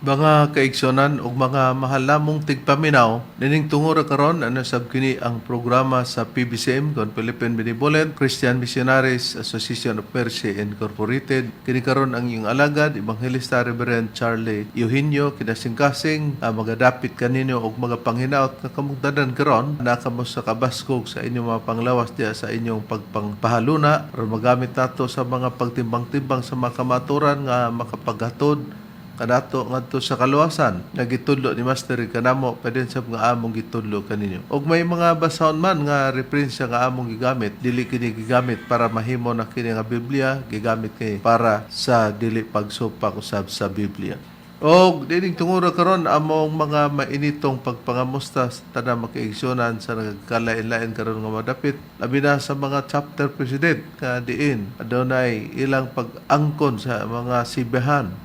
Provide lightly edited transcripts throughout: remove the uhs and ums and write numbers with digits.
Mga kaigsuonan ug mga mahal namong tigpaminaw, nining tungura karon, ano sab kini ang programa sa PBCM kon Philippine Benevolent Christian Missionaries Association of Mercy Incorporated. Kini karon ang iyong alagad, Ebanghelista Reverend Charlie Eugenio Kinasingkasing, magadapit kaninyo og mga panghinaot nga kamong tanan karon na kamo sa kabaskog sa inyong mga panglawas diya sa inyong pagpangpahaluna aron magamit nato sa mga pagtimbang-timbang sa mga kamaturan nga makapaghatod kanato ngadto sa kaluwasan nga gitudlo ni Master kanamo, pwede sab nga among gitudlo kaninyo. Og may mga basahon man nga referensya nga among gigamit, dili kini gigamit para mahimo na kini nga Biblia, gigamit kini para sa dili pagsupak usab sa Biblia. Og dining tungura karon, among mga mainitong pagpangamusta sa tanang makaigsuonan sa nagkalain-lain karon nga madapit, labi na sa mga chapter president nga diin adunay ilang pag-angkon sa mga sibehan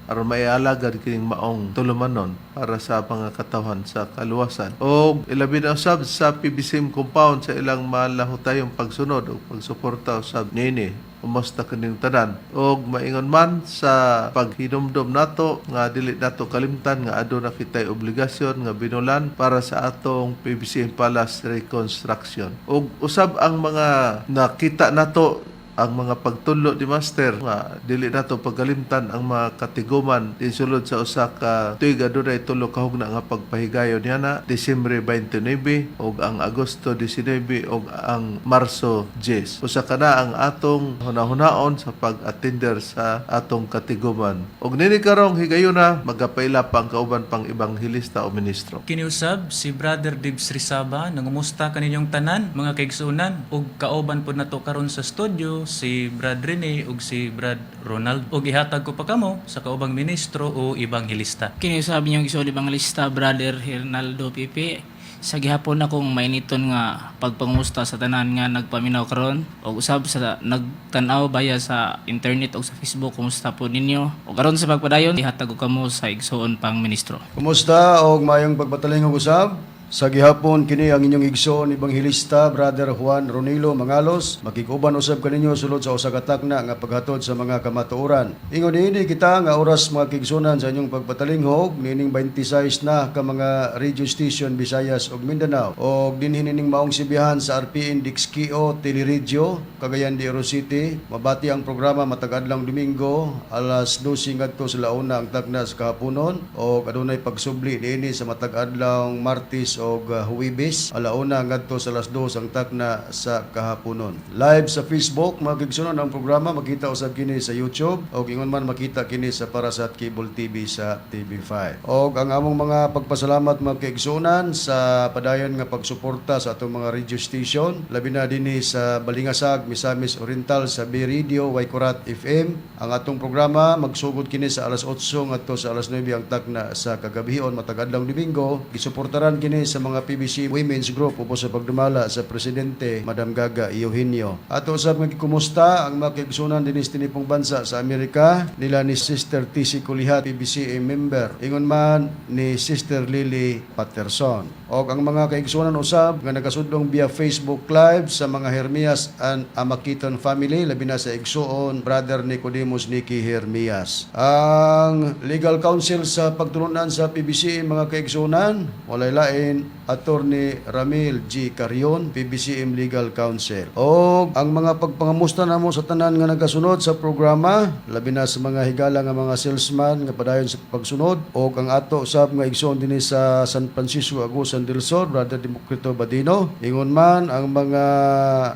aron maialagad kining maong tulumanon para sa mga katawhan sa kaluwasan. O ilabi na usab sa PBCM compound sa ilang malahutayong pagsunod o pagsuporta usab niini. Kumusta kining tanan? Og maingon man sa paghinumdom nato nga dili nato kalimtan nga aduna kitay obligasyon nga binulan para sa atong PBCM Palace reconstruction. Og usab ang mga nakita nato, ang mga pagtudlo ni Master nga dili nato pagkalimtan ang mga katiguman din sulod sa usa ka tuig, adunay tulo ka hugna nga pagpahigayon niya na Disyembre 29 ug ang Agosto 19 ug ang Marso 10. Usa kana ang atong hunahunaon sa pag-attender sa atong katiguman. Ug nini karong higayuna, magapaila pa ang kauban pang ebanghelista o ministro. Kiniusab si Brother Dibs Rizaba, nangumusta kaninyong tanan, mga kaigsuonan, ug kauban pod nato karon sa studio si Brad Rene ug si Brad Ronald, ug ihatag ko pa kamo sa kaubang ministro o ebanghelista. Kini usab inyong igsoon ebangelista, Brother Hernaldo Pipi. Sa gihapon akong mainiton nga pagpangusta sa tanan nga nagpaminaw karon ug usab sa nagtan-aw baya sa internet ug sa Facebook, kumusta po ninyo? Ug karon sa pagpadayon, ihatag ko kamo sa igsoon pang ministro. Kumusta og mayong pagpatalingog usab? Sa gihapon, kini ang inyong igsoon ebanghelista, Brother Juan Ronilo Mangalos, makikuban usab kaninyo sulod sa usa ka takna nga paghatod sa mga kamatuoran. Ingon niini kita nga oras, mga kaigsuonan, sa inyong pagpatalinghog nining 26 na ka mga radio station Visayas ug Mindanao og dinhi nining maong sibihan sa RPN Dixkio Teleradyo, Cagayan de Oro City. Mabati ang programa matag adlaw Domingo alas 12 ngadto sa launa ang takna sa kahaponon og adunay pagsubli niini sa matag adlaw Martes og Huwebes, alauna ngadto sa alas 2 ang takna sa kahaponon. Live sa Facebook, mga kaigsuonan, ang programa. Makita usab kini sa YouTube og ingon man makita kini sa Parasat Cable TV sa TV5. Og ang among mga pagpasalamat, mga kaigsuonan, sa padayon nga pagsuporta sa atong mga radio station, labi na dinhi sa Balingasag, Misamis Oriental, sa B Radio Waikurat FM. Ang atong programa magsugod kini sa alas 8 ngadto sa alas 9 ang takna sa kagabhion matag adlaw Domingo. Gisuportaran kini sa mga PBC Women's Group ubos sa pagdumala sa presidente, Madam Gaga Eugenio. Ato usab nga gikumusta ang mga kaigsuonan dinhi sa tinipong bansa sa Amerika nila ni Sister TC Kulihat, PBCA member. Ingon man ni Sister Lily Patterson. Og ang mga kaigsuonan usab nga nagasudlong via Facebook Live sa mga Hermias and Amakiton family, labi na sa igsuon Brother Nicodemus Nicky Hermias. Ang legal counsel sa pagtulunan sa PBCM, mga kaigsuonan, walay lain Attorney Ramil G. Carion, PBCM Legal Counsel. Og ang mga pagpangamusta namo sa tanan nga nagasunod sa programa, labi na sa mga higala nga mga salesman nga padayon sa pagsunod, og ang ato usab nga igsoon dinhi sa San Francisco, Agusan del Sur, Brother Democrito Badino. Ingon man ang mga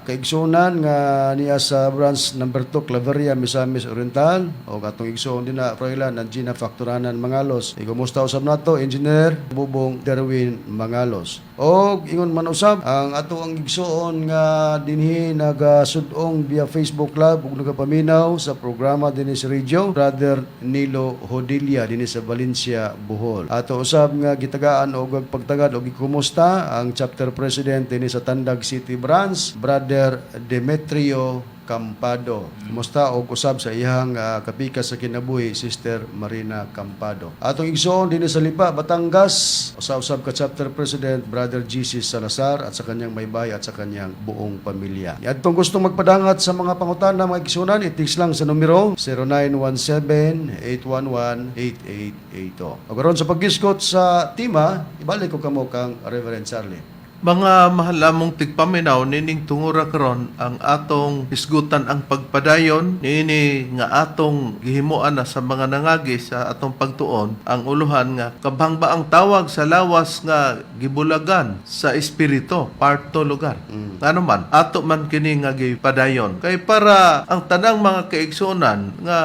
kaigsuonan nga niya sa branch number 2, Claveria, Misamis Oriental, og atong igsoon dinha Froilan and Gina Factoranan Mangalos. Ikumusta usab nato Engineer Bubong Derwin Mangalos. Og ingon man usab ang ato ang igsuon nga dinhi nagasud-ong via Facebook Live ug nagapaminaw sa programa dinhi sa radio, Brother Nilo Hodilla dinhi sa Valencia, Bohol. Ato usab nga gitagaan og pagtagad og gikumusta ang chapter president dinhi sa Tandag City Branch, Brother Demetrio Campado. Kumusta og usab sa iyang kapikas sa kinabuhi, Sister Marina Campado. Atong igsoon dinhi sa Lipa, Batangas, usa-usab ka chapter president, Brother Jesus Salazar, at sa kanyang maybay at sa kanyang buong pamilya. Adtong gustong magpadangat sa mga pangutana, mga igsuonan, i-text lang sa numero 0917-811-8882. Ug aron sa paggisgot sa tema, ibalik ko kamo kang Reverend Charlie. Mga mahalamong tigpaminaw, nining tungura karon ang atong hisgutan ang pagpadayon niini nga atong gihimuan na sa mga nangagi sa atong pagtuon, ang uluhan nga "Kabhang ba ang tawag sa lawas nga gibulagan sa espiritu?" Part 2 lugar. Ngano man ato man kini nga gipadayon kay para ang tanang mga kaigsuonan nga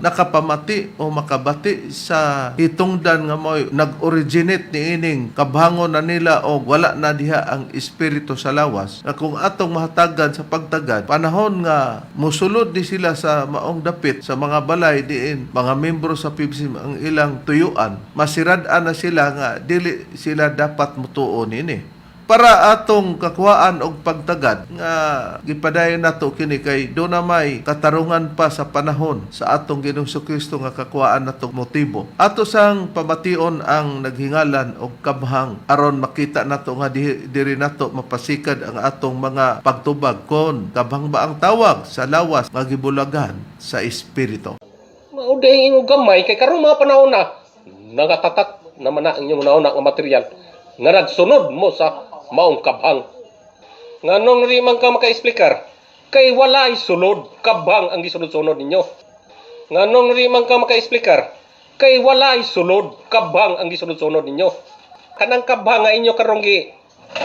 nakapamati o makabati sa hitungdan nga mo'y nag-originate niining kabhangon na nila o wala na diha ang espiritu sa lawas, na kung atong mahatagan sa pagtagad panahon nga musulod ni sila sa maong dapit sa mga balay diin mga membro sa PBC ang ilang tuyuan, masirad-an na sila nga dili sila dapat mutuo nini. Para atong kakuhaan og pagtagad nga gipadayon nato kini kay do na may katarungan pa sa panahon sa atong Ginoong Kristo nga kakuhaan nato motibo. Ato sang pamation ang naghingalan og kabhang aron makita nato nga diri nato mapasikad ang atong mga pagtubag kon kabhang ba ang tawag sa lawas nga gibulagan sa espiritu. Mao diay imong gamay kay karon mga panahon na nagatatak naman na ang inyong nauna nga material nga nagsunod mo sa maong kabhang. Nganong di man ka makaesplikar? Kay walay sulod, kabhang ang gisunod-sunod ninyo. Nganong di man ka makaesplikar? Kay walay sulod, kabhang ang gisunod-sunod ninyo. Kanang kabhang nga inyo karong gi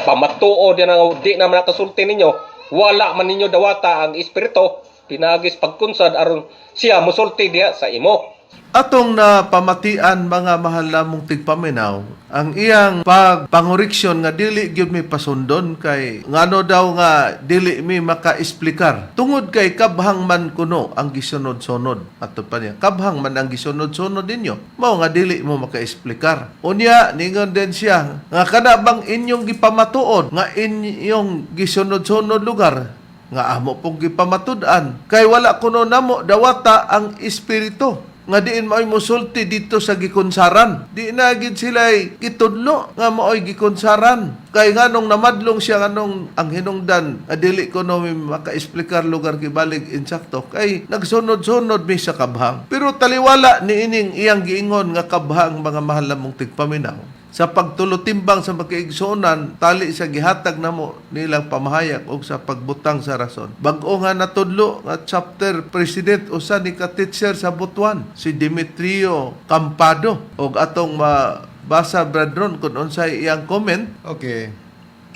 pamatuo di na di na man nakasulti ninyo, wala man ninyo dawata ang espiritu pinaagis pagkunsad aron siya musulti diha sa imo. Atong napamatian, mga mahal namong tigpaminaw, ang iyang pagpangoreksyon nga dili gyud mi pasundon kay ngano daw nga dili mi makaesplikar tungod kay kabhang man kuno ang gisunod-sunod. Ato pa niya, kabhang man ang gisunod-sunod ninyo, mao nga dili mo makaesplikar. Unya ningon din siya nga kana bang inyong gipamatuod nga inyong gisunod-sunod lugar nga amo pong gipamatud-an kay wala kuno namo dawata ang espiritu nga diin maoy musulti dito sa gikonsaran. Di na gid sila gitudlo nga maoy gikonsaran. Kay nganong namadlong siya, nganong ang hinungdan nga dili ko no mi makaesplikar lugar gibalig insakto kay nagsunod-sunod mi sa kabhang. Pero taliwala ni ining iyang giingon nga kabhang, mga mahal namong tigpaminaw, sa pagtulutimbang sa makiigsuonan tali sa gihatag namo nilang pamahayag o sa pagbutang sa rason. Bag-o nga natudlo nga chapter president, usa ni ka teacher sa Butuan, si Demetrio Campado, og atong mabasa, Bradron, kung unsay iyang comment. Okay.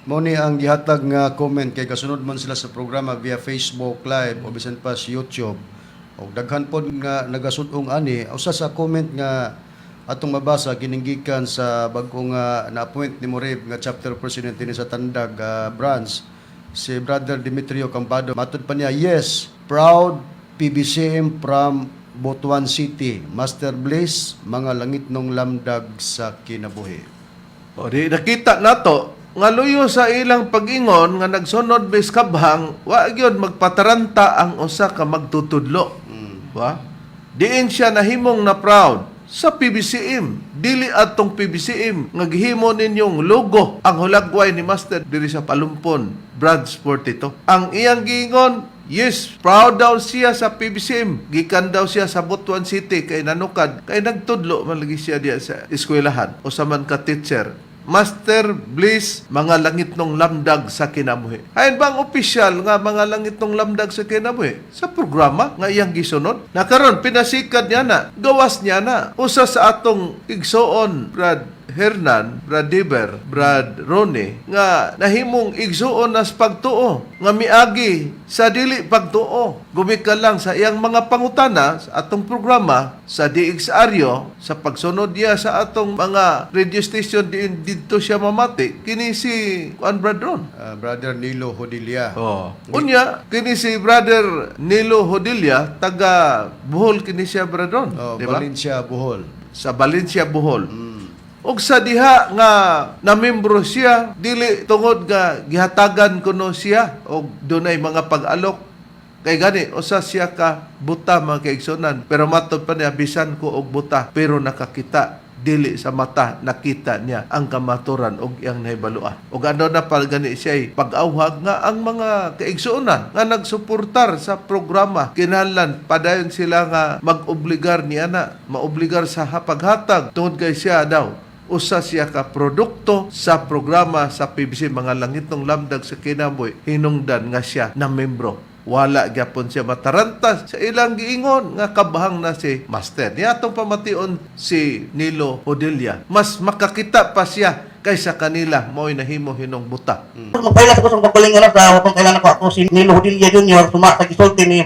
Mao ni ang gihatag nga comment kay kasunod man sila sa programa via Facebook Live o bisan pa sa YouTube. Og daghan pod nga nagasud-ong ani. Usa sa comment nga atong mabasa kininggikan sa bag-o nga na-appoint ni Moreb nga chapter president dinhi sa Tandag branch, si Brother Demetrio Campado. Matud pa niya, "Yes, proud PBCM from Butuan City. Master Bliss, mga langitnong lamdag sa kinabuhi." O di nakita nato nga luyo sa ilang pag-ingon nga nagsunod bis kabhang, wa gyud magpataranta ang usa ka magtutudlo. Wa? Diin siya nahimong na proud sa PBCM. Dili atong PBCM nga gihimo ninyong logo ang hulagway ni Master diri sa Palumpon, Branch 42. Ang iyang giingon, yes, proud daw siya sa PBCM. Gikan daw siya sa Butuan City kay nanukad, kay nagtudlo man lagi siya diya sa eskwelahan o sa man ka teacher. Master Bliss, mga langitnong lamdag sa kinabuhi. Hain bang opisyal nga mga langitnong lamdag sa kinabuhi? Sa programa nga iyang gisunod? Na karon pinasikat niya na, gawas niya na. Usa sa atong igsoon, Brad Hernan, Brad Diber, Brad Ronnie, nga nahimong igsuon nas pagtuo, nga miagi sa dili pagtuo. Gumikan lang sa iyang mga pangutana sa atong programa sa DXRyo, sa pagsunod niya sa atong mga radio station diin didto siya mamati, kini si Juan Brad Ron. Brother Nilo Hodilla. Oh. Unya, kini si Brother Nilo Hodilla, taga Bohol kini siya, Brad Ron. Oh, di ba? Valencia, Bohol. Sa Valencia, Bohol. Og sa diha nga namembro siya, dili tungod nga gihatagan kuno siya og dunay mga pag-alok. Kay gani usa siya ka buta, mga kaigsunan, pero matod pa niya, bisan ko og buta pero nakakita, dili sa mata, nakita niya ang kamaturan og iyang nahibaluan. Og ano na pa gani siya pag-awhag nga ang mga kaigsuonan nga nagsuportar sa programa, kinahanglan padayon sila nga mag-obligar niya na maobligar sa paghatag tungod kay siya daw usa siya ka produkto sa programa sa PBC, mga langitong lamdag sa kinabuhi, hinungdan nga siya na membro. Wala gyapon siya mataranta sa ilang giingon nga kabahang na si Master. Niya atong pamation si Nilo Hodilla. Mas makakita pa siya kaysa kanila, mo'y nahimo hinong buta. Magpailas ako sa pagkalingan sa akong kailan ako ako si Nilo Hodilla Jr. Suma sa gisulti ni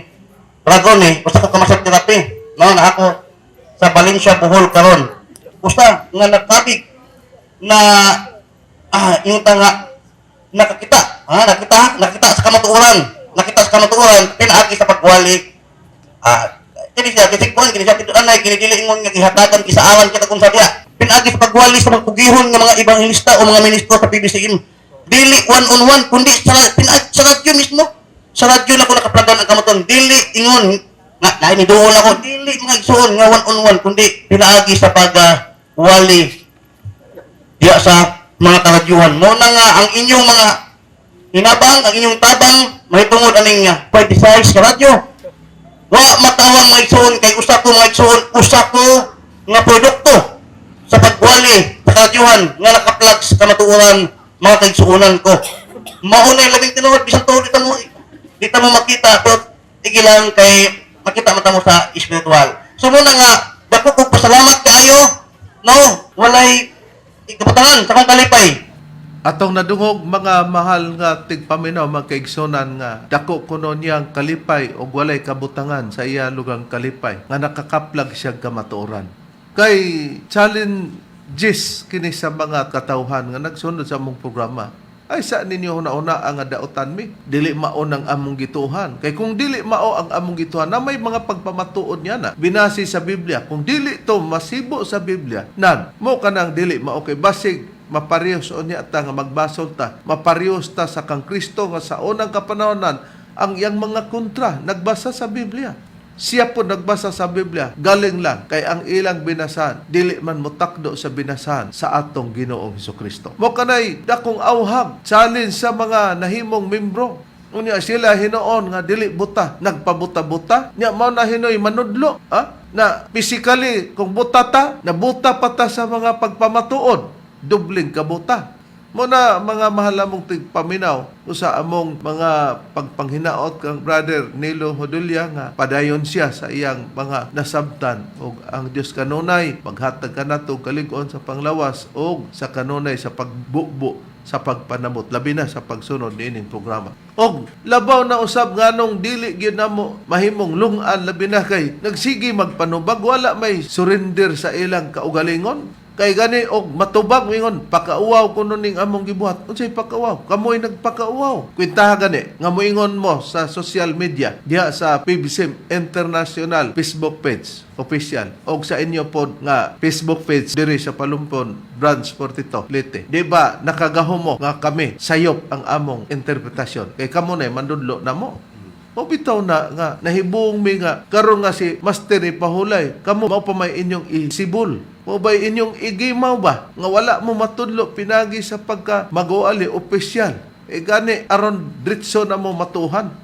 Dragon eh, usa ka ka therapy. No, na ako sa Valencia, Bohol karon. Usa nga nakabig na yung tanga nakakita, ha, nakita, nakita sa kamatuoran, nakita sa kamatuoran pinaagi sa pagwali. Kini siya kasi kuan kini siya anay kini dili ingon nga gihatagan kisaawan kita kung sa diya. Pinaagi sa pagwali sa mga pugihon nga mga ebanghelista o mga ministro sa PBCM. Dili one on one kundi sa pinaagi sa radyo mismo. Sa radyo na ko nakaplagan ang kamatuoran. Dili ingon nga naay ni duol ako, dili mga igsoon nga one on one kundi pinaagi sa pagwali diya sa mga karadyuhan. Mo na nga ang inyong mga hinabang, ang inyong tabang mahitungod aning pwede size sa radyo. Wa matawang mga igsoon kay usa ko mga igsoon, usa ko nga produkto sa pagwali sa karadyuhan nga nakaplug sa kamatuoran, mga kaigsuonan ko. Maunay labing tinuod bisan tuod di ta mo makita pero igilang kay makita man ta mo sa espiritual. So muna nga dako kog pasalamat kaayo, no, walay ikapatangan sa akong kalipay. Atong nadungog, mga mahal nga tigpaminaw, mga kaigsonan, nga dako kuno niyang kalipay og walay kabutangan sa iya lugang kalipay nga nakakaplag siya kamatuoran. Kay challenges kini sa mga katawhan nga nagsunod sa among programa. Ay sa ninyo una-una ang daotan mi. Dili mao ng among gituhan. Kay kung dili mao ang among gituhan, na may mga pagpamatuod niya na binase sa Biblia. Kung dili to masibo sa Biblia, nan mo kanang dili mao kay basig maparehos unya ta nga magbasol ta, maparehos ta sa kang Kristo nga sa unang kapanahonan ang iyang mga kontra nagbasa sa Biblia. Siya po nagbasa sa Biblia, galing lang kay ang ilang binasahan dili man motakdo sa binasahan sa atong Ginoong Hesukristo. Mo kanay dakong awhag, challenge sa mga nahimong membro. Unya sila hinuon nga dili buta, nagpabuta-buta. Nya mao na hinoy manudlo, ha? Na physically kung buta ta, nabuta pa ta sa mga pagpamatuod, dubling kabuta. Mo na mga mahal among tigpaminaw usa among mga pagpanghinaot kang Brother Nilo Hodulya nga padayon siya sa iyang mga nasabtan ug ang Dios kanunay maghatag kanato og kalig-on sa panglawas ug sa kanunay sa pagbubo sa pagpanamot, labi na sa pagsunod niining programa. Og labaw na usab nganong dili gyud namo mahimong lungan, labi na kay nagsige magpanubag, wala may surrender sa ilang kaugalingon. Kay gani og matubag mingon pakauwaw kuno ning among gibuhat. Unsay pakauwaw? Kamoy nagpakauwaw. Kwentaha gani nga moingon mo sa social media diha sa PBCM International Facebook page official og sa inyo pod nga Facebook page diri sa Palumpon Branch 42 Leyte. Di ba nakagahom mo nga kami sayop ang among interpretasyon? Kay kamo na mandudlo namo. Mo bitaw na nga nahibong mi nga karon nga si Master Pahulay kamo mao pa may inyong isibol, mo ba inyong igimaw ba nga wala mo matudlo pinagi sa pagka maguali opisyal. E gani aron dritso na mo matuhan,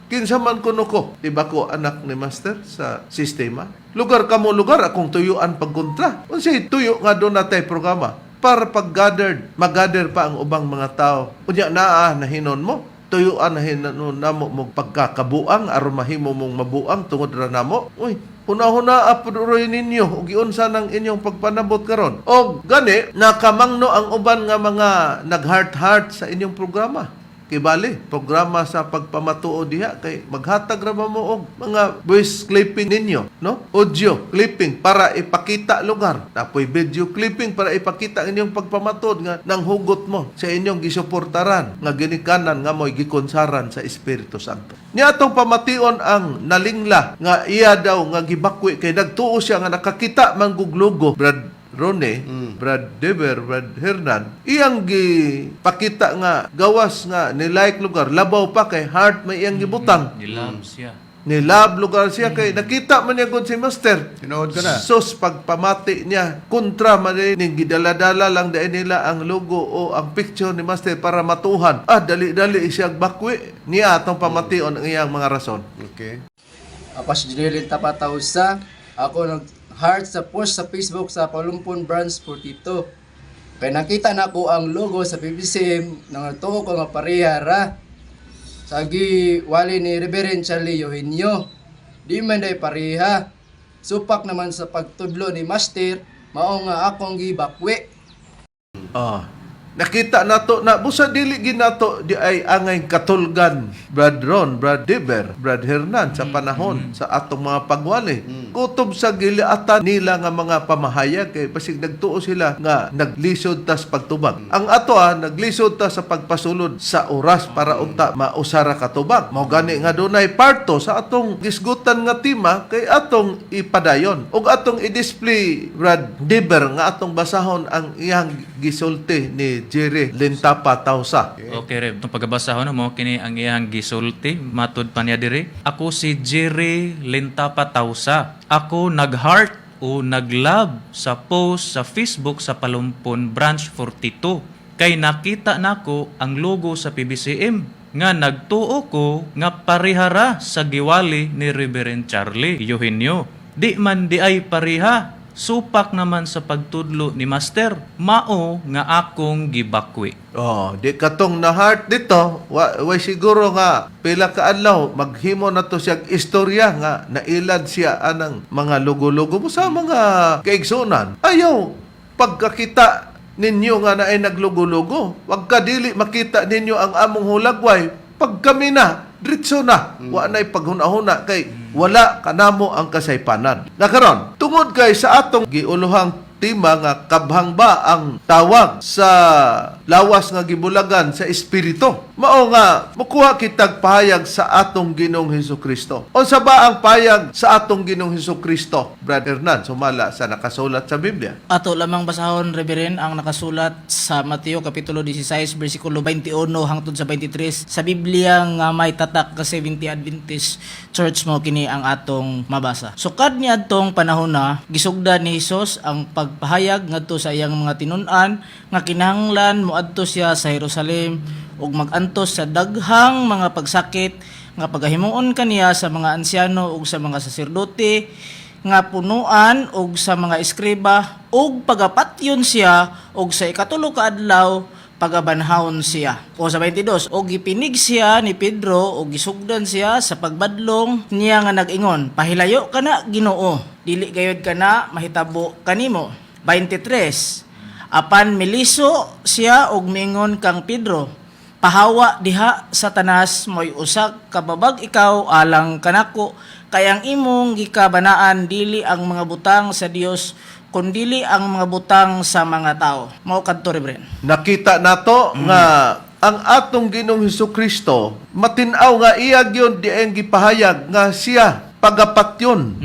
kinsa man kuno ko, di ba ko anak ni Master sa sistema? Lugar kamo lugar akong tuyuan pagkontra. Unsay tuyo nga doon natay programa para pag gathered, magather pa ang ubang mga tao? Unya naa nahinon mo tuyuan na hinon namo mo pagkakabuang aron mahimo mong mabuang tungod ra namo. Uy, huna-huna pud uroy ninyo ug giunsa nang inyong pagpanabot karon. Og gani nakamangno ang uban nga mga nag-heart heart sa inyong programa. Kibali, programa sa pagpamatuo diha kay maghatag ra ba mo og mga voice clipping ninyo, no? Audio clipping para ipakita lugar. Napoy video clipping para ipakita ang inyong pagpamatuod nga nang hugot mo sa inyong gisuportaran nga ginikanan nga mo'y gikonsaran sa Espiritu Santo. Niya atong pamation ang nalingla nga iya daw nga gibakwi kay nagtuo siya nga nakakita mangguglugo. Brad Rone, Brad Dever, Brad Hernan, iyang gipakita nga gawas nga ni like lugar, labaw pa kay heart may iyang gibutang. Nilab siya. Ni love lugar siya kay nakita man niya gud si Master. Tinuod ka na. Sus, pagpamati niya kontra man ni gidala-dala lang dahil nila ang logo o ang picture ni Master para matuhan. Ah, dali-dali siya bakwi niya atong pamation ang iyang mga rason. Okay. Ako si Junilin Tapatausa. Ako nag-heart sa post sa Facebook sa Palumpon Branch 42. Kay nakita na ko ang logo sa PBCM, nangatuo ko nga pareha ra. Sagi wali ni Reverend Charlie Eugenio. Di man day pareha. Supak naman sa pagtudlo ni Master, mao nga akong gibakwi. Ah. Nakita nato na busa dili ginato di ay angay katulgan, Brad Ron, Brad Diber, Brad Hernan, sa panahon sa atong mga pagwali. Kutob sa giliatan nila nga mga pamahayag kay basig nagtuo sila nga naglisod tas pagtubag. Ang ato naglisod ta sa pagpasulod sa oras para unta mausara katubag. Mao gani nga dunay parto sa atong gisgutan nga tema kay atong ipadayon ug atong i-display, Brad Diber, nga atong basahon ang iyang gisulti ni Jerry Lintapa Tausa. Okay, Rev. Itong pagkabasa ko, no, mo kini ang iyang gisulti. Matud pa niya diri. "Ako si Jerry Lintapa Tausa. Ako nag-heart o nag-love sa post sa Facebook sa Palumpon Branch 42. Kay nakita nako ang logo sa PBCM nga nagtuo ko nga parihara sa giwali ni Reverend Charlie Eugenio. Di man di ay pariha. Supak naman sa pagtudlo ni Master. Mao nga akong gibakwi." Oh, di katong na heart dito, wa siguro nga pila ka adlaw maghimo na to siya istorya nga nailad siya anang mga logo-logo mo sa mga kaigsunan. Ayaw pagkakita ninyo nga naay naglogo-logo, wag ka dili makita ninyo ang among hulagway. Pag kami na, diretso na. Wa na'y paghuna-huna kay wala kanamo ang kasaypanan. Nakaron, tungod kay sa atong giuluhang tema nga kabhang ba ang tawag sa lawas nga gibulagan sa espiritu. Mao nga mukuha kitag pahayag sa atong Ginoong Hesus Kristo. Unsa ba ang pahayag sa atong Ginoong Hesus Kristo, Brother Hernan, sumala sa nakasulat sa Biblia? Ato lamang basahon, Reverend, ang nakasulat sa Mateo Kapitulo 16 versikulo 21 hangtod sa 23 sa Biblia nga may tatak ka 70 Adventist Church, mo kini ang atong mabasa. Sukad niadtong panahon na gisugdan ni Hesus ang pagpahayag ngadto sa iyang mga tinun-an nga kinahanglan moadto siya sa Jerusalem ug magantos sa daghang mga pagsakit nga pagahimuon kaniya sa mga ansyano ug sa mga saserdote nga punuan og sa mga eskriba ug pagapatyon siya ug sa ikatulo ka adlaw pagabanhawon siya. O sa 22, og gipinig siya ni Pedro og gisugdan siya sa pagbadlong niya nga nag-ingon, "Pahilayo ka na, Ginoo, dili gayud kana mahitabo kanimo." 23, apan miliso siya og mingon kang Pedro, "Pahawa diha, Satanas, mo'y usa ka babag ikaw alang kanako, kay ang imong gikabanaan dili ang mga butang sa Dios kundili ang mga butang sa mga tao." Mao kadto, Reverend. Nakita nato nga ang atong Ginoong Hesus Kristo matin-aw nga iya gyud di ang gipahayag nga siya pagapatyon,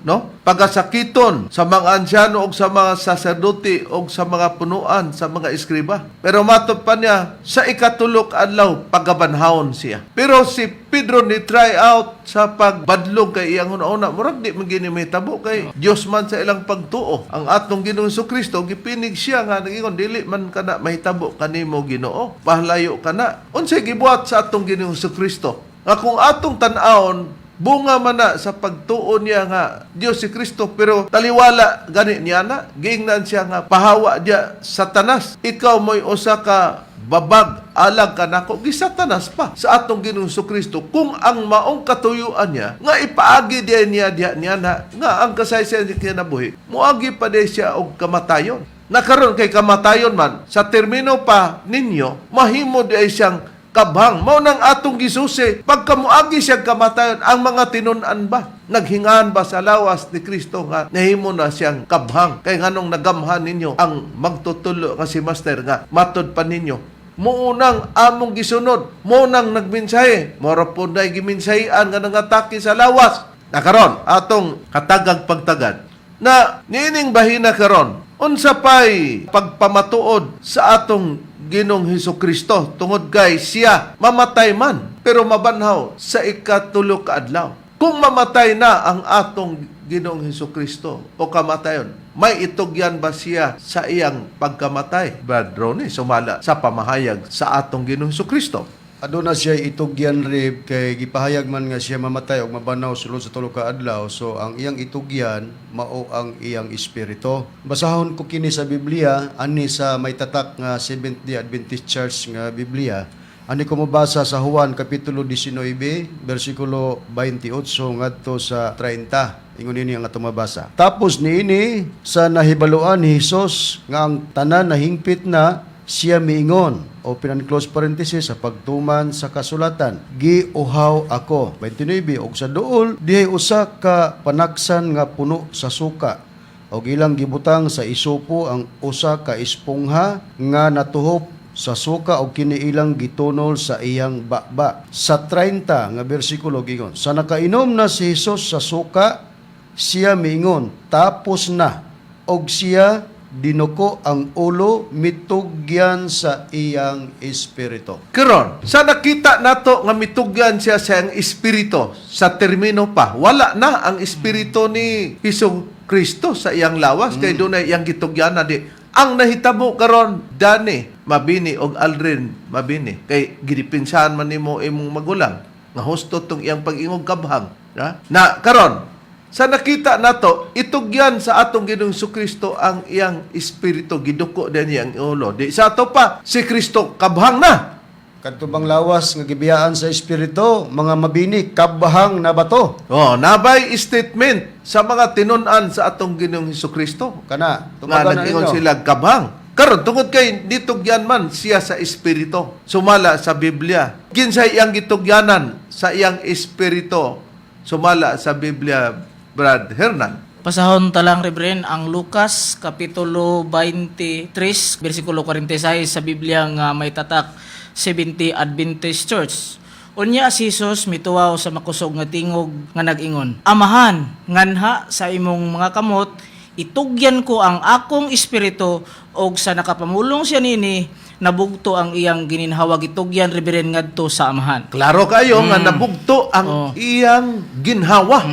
no, pagasakiton sa mga ansyano og sa mga saserdote og sa mga punuan, sa mga eskriba, pero matod pa niya sa ikatulo ka adlaw pagabanhawon siya. Pero si Pedro ni try out sa pagbadlong kay iyang una-una murag di man gini mahitabo kay Dios man sa ilang pagtuo. Ang atong Ginoong Kristo gipinig siya nga nagingon, "Dili man kana mahitabo kanimo, Ginoo, pahlayo kana." Unsay gibuhat sa atong Ginoong Kristo nga kung atong tan-awon, bunga man na sa pagtuo niya nga Dios si Kristo, pero taliwala gani niya na giingnan siya nga, "Pahawa diya, Satanas, ikaw mo'y usa ka babag alang kanako." Gisatanas pa sa atong Ginoong Kristo kung ang maong katuyuan niya nga ipaagi diya niya diha niya na nga ang kasaysayan niya kinabuhi moagi pa diay siya og kamatayon. Nakaron kay kamatayon man sa termino pa ninyo mahimo diay siyang kabhang. Mao nang atong gisusi, pagka moagi siya kamatayon, ang mga tinun-an ba naghingaan ba sa lawas ni Kristo nga nahimo na siyang kabhang? Kay nganong nagamhan ninyo ang magtutulo nga si Master nga matod pa ninyo muunang among gisunod, muunang nagmensahe, mora po na gimensahian nga nangatake sa lawas. Nakaron atong katagag pagtagad na niining bahina karon. Unsa pay pagpamatuod sa atong Ginoong Hesus Kristo tungod kay siya mamatay man pero mabanhaw sa 3 ka adlaw? Kung mamatay na ang atong Ginoong Hesus Kristo o kamatayon, may itugyan ba siya sa iyang pagkamatay? Brad Ronnie, sumala sa pamahayag sa atong Ginoong Hesus Kristo. Aduna siya itugyan, Rib, kay gipahayag man nga siya mamatay og mabanaw sulod sa 3 ka adlaw, so ang iyang itugyan mao ang iyang espiritu. Basahon ko kini sa Biblia ani sa may tatak nga Seventh Day Adventist Church nga Biblia. Ani ko mobasa sa Juan kapitulo 19 bersikulo 28 ngadto sa 30. Ingon ini ang atong mabasa. Tapos niini sa nahibaluan ni Hesus nga ang tanan nahingpit na, siya miingon, open and close parenthesis, sa pagtuman sa kasulatan, "Giuhaw ako." 29. Og sa duol dihay usa ka panaksan nga puno sa suka, og ilang gibutang sa isopo ang usa ka espongha nga natuhop sa suka, og kini ilang gitunol sa iyang baba. Sa 30 nga bersikulo giingon, sa nakainom na si Jesus sa suka, siya miingon, "Tapos na," og siya dinuko ang ulo, mitugyan sa iyang espiritu. Karon, sa nakita nato nga mitugyan siya sa iyang espiritu, sa termino pa, wala na ang espiritu ni Hesus Kristo sa iyang lawas kay dunay iyang gitugyan na di. Ang nahitabo karon, Dani Mabini og Aldrin Mabini, kay gidipinsahan man nimo imong magulang nga husto tong iyang pag-ingog kabhang, ha? Na karon sa nakita nato, itugyan sa atong Ginoong Kristo ang iyang espiritu, giduko din niya ang ulo. Di sa ato pa si Kristo kabhang na. Kadto bang lawas nga gibiyaan sa espiritu, mga Mabini, kabhang na bato? Oh, nabay statement sa mga tinun-an sa atong Ginoong Kristo Kana, nga tumagan na nag-ingon ninyo. sila kabhang. Karon tungod kay nitugyan man siya sa espiritu, sumala sa Biblia. Kinsay iyang gitugyanan sa iyang espiritu sumala sa Biblia, Brad Hernan? Pasahon talang, Reverend, ang Lucas Kapitulo 23 versikulo 46 sa Biblia nga may tatak 70 Adventist Church. Unya si Jesus mituwaw sa makusog nga tingog nga nag-ingon, "Amahan, nganha sa imong mga kamot itugyan ko ang akong espiritu," og sa nakapamulong siya nini, nabugto ang iyang gininhawa, gitugyan, Reverend, ngadto sa Amahan. Klaro kayo nga nabugto ang iyang ginhawa.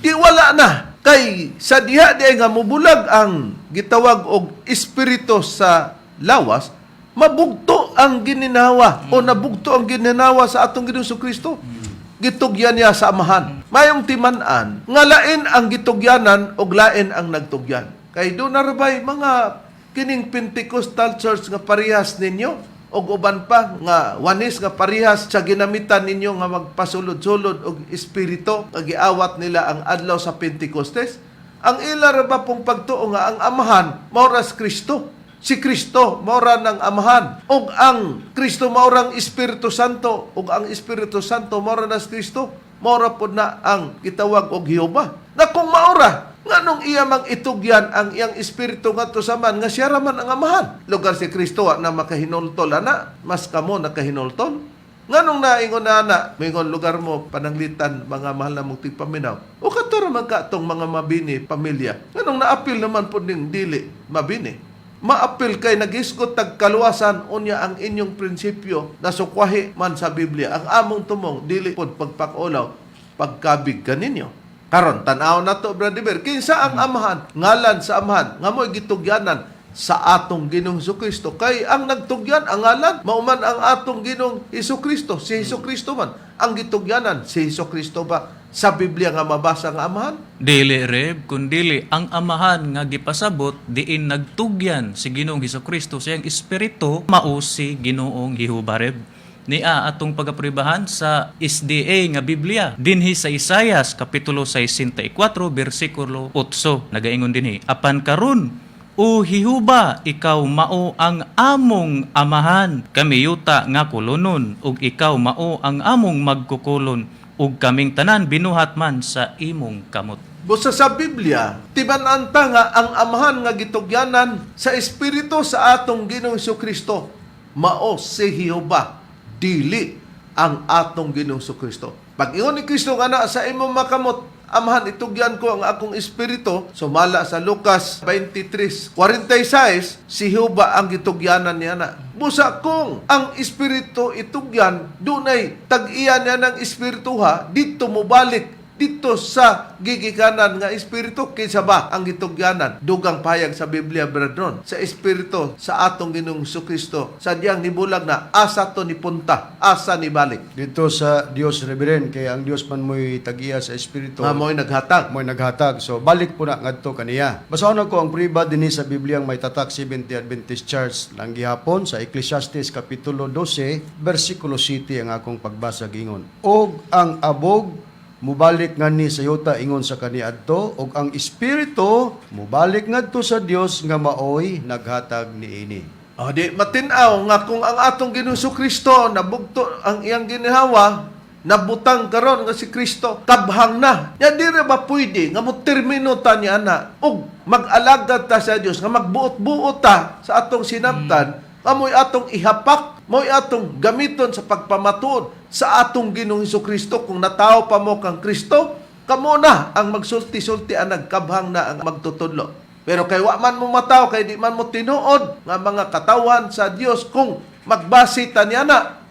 Di wala na. Kay sa diha di ay nga mubulag ang gitawag og espiritu sa lawas, mabugto ang gininhawa o nabugto ang gininhawa sa atong Ginoong Kristo. Gitugyan niya sa Amahan. Mayong timan-an nga lain ang gitugyanan og lain ang nagtugyan. Kay doon na rabay mga kining Pentecostal Church nga parehas ninyo og uban pa nga wanis nga parehas sa ginamitan ninyo nga magpasulod-sulod og espiritu nga giawat nila ang adlaw sa Pentecostes. Ang ila ra ba pong pagtuo nga ang Amahan mao ra si Kristo? Si Kristo mao ra ng Amahan ug ang Kristo mao ra ang Espiritu Santo ug ang Espiritu Santo mao ra na si Kristo, mao ra pod na ang gitawag og Jehova. Na kung maora, nganong iya mang itugyan ang iyang espiritu ngadto sa man nga siya ra man ang Amahan? Lugar si Kristo wa na makahinultol ana, mas kamo nakahinultol. Nganong naingon na ana, mingon lugar mo pananglitan, mga mahal na mong tigpaminaw. O kato ra man ka tong mga Mabini pamilya. Nganong naapil naman pod ning dili Mabini? Maapil kay nagisgot tag kaluwasan, unya ang inyong prinsipyo nasukwahi man sa Biblia. Ang among tumong dili pod pagpakulaw, pagkabig kaninyo. Karon tan-aw na to, Brother Ber, kinsa ang Amahan, ngalan sa Amahan nga mo'y gitugyanan sa atong Ginoong Kristo? Kay ang nagtugyan ang ngalan mao man ang atong Ginoong Kristo. Si Hesus Kristo man ang gitugyanan. Si Hesus Kristo ba sa Biblia nga mabasa nga Amahan? Dili, Reb, kundili ang Amahan nga gipasabot diin nagtugyan si Ginoong Hesukristo sa iyang espiritu mao si Ginoong Jehova, Reb. Nia atong pagapribahan sa SDA nga Biblia dinhi sa Isayas kapitulo 64 bersikulo 8, nagaingon dinhi, "Apan karon, O Jehova, ikaw mao ang among Amahan. Kami yuta nga kolonon, ug ikaw mao ang among magkukulon, ug kaming tanan binuhat man sa imong kamot." Busa sa Biblia, tiban-an ta nga ang Amahan nga gitugyanan sa espiritu sa atong Ginoong Kristo mao si Jehova, dili ang atong Ginoong Kristo. Pag ingon ni Kristo nga na sa imong makamot Amahan, itugyan ko ang akong espiritu. Sumala sa Lucas 23:46, si Jehova ang gitugyanan niya na. Busa kung ang espiritu itugyan, dunay tag-iya niya ng espiritu ha, dito mobalik dito sa gigikanan nga espiritu. Kinsa ba ang gitugyanan? Dugang payag sa Biblia, brethren, sa espiritu sa atong Ginoong Kristo sa diyang nibulag na, asa to ni punta, asa ni balik? Dito sa Dios, Reverend, kay ang Dios man mo'y tag-iya sa espiritu. Nga mo'y naghatag. Mo'y naghatag. So balik po na ngadto kaniya. Basahon ako ang priba dinhi sa Biblia ang may tatak Seventh Adventist Church lang gihapon sa Ecclesiastes kapitulo 12 bersikulo 7 ang akong pagbasa gingon. Og ang abog mubalik ngani sa yuta ingon sa kaniadto, ug ang espiritu mubalik ngadto sa Dios nga maoy naghatag niini. O, di matinaw nga kung ang atong Ginoong Kristo nabugto ang iyang ginhawa, nabutang karon nga si Kristo kabhang na. Ya di ra ba pwede nga mo termino ta niya na ug mag-alagad ta sa Dios nga magbuot-buot ta sa atong sinabtan, nga mo'y atong ihapak, mo'y atong gamiton sa pagpamatuod sa atong Ginoong Kristo? Kung natawo pa mo kang Kristo, kamo na ang magsulti-sulti ang nagkabhang na ang magtutudlo. Pero kay wa man mo mataw, kay di man mo tinuod nga mga katawan sa Dios kung magbase ta niya na.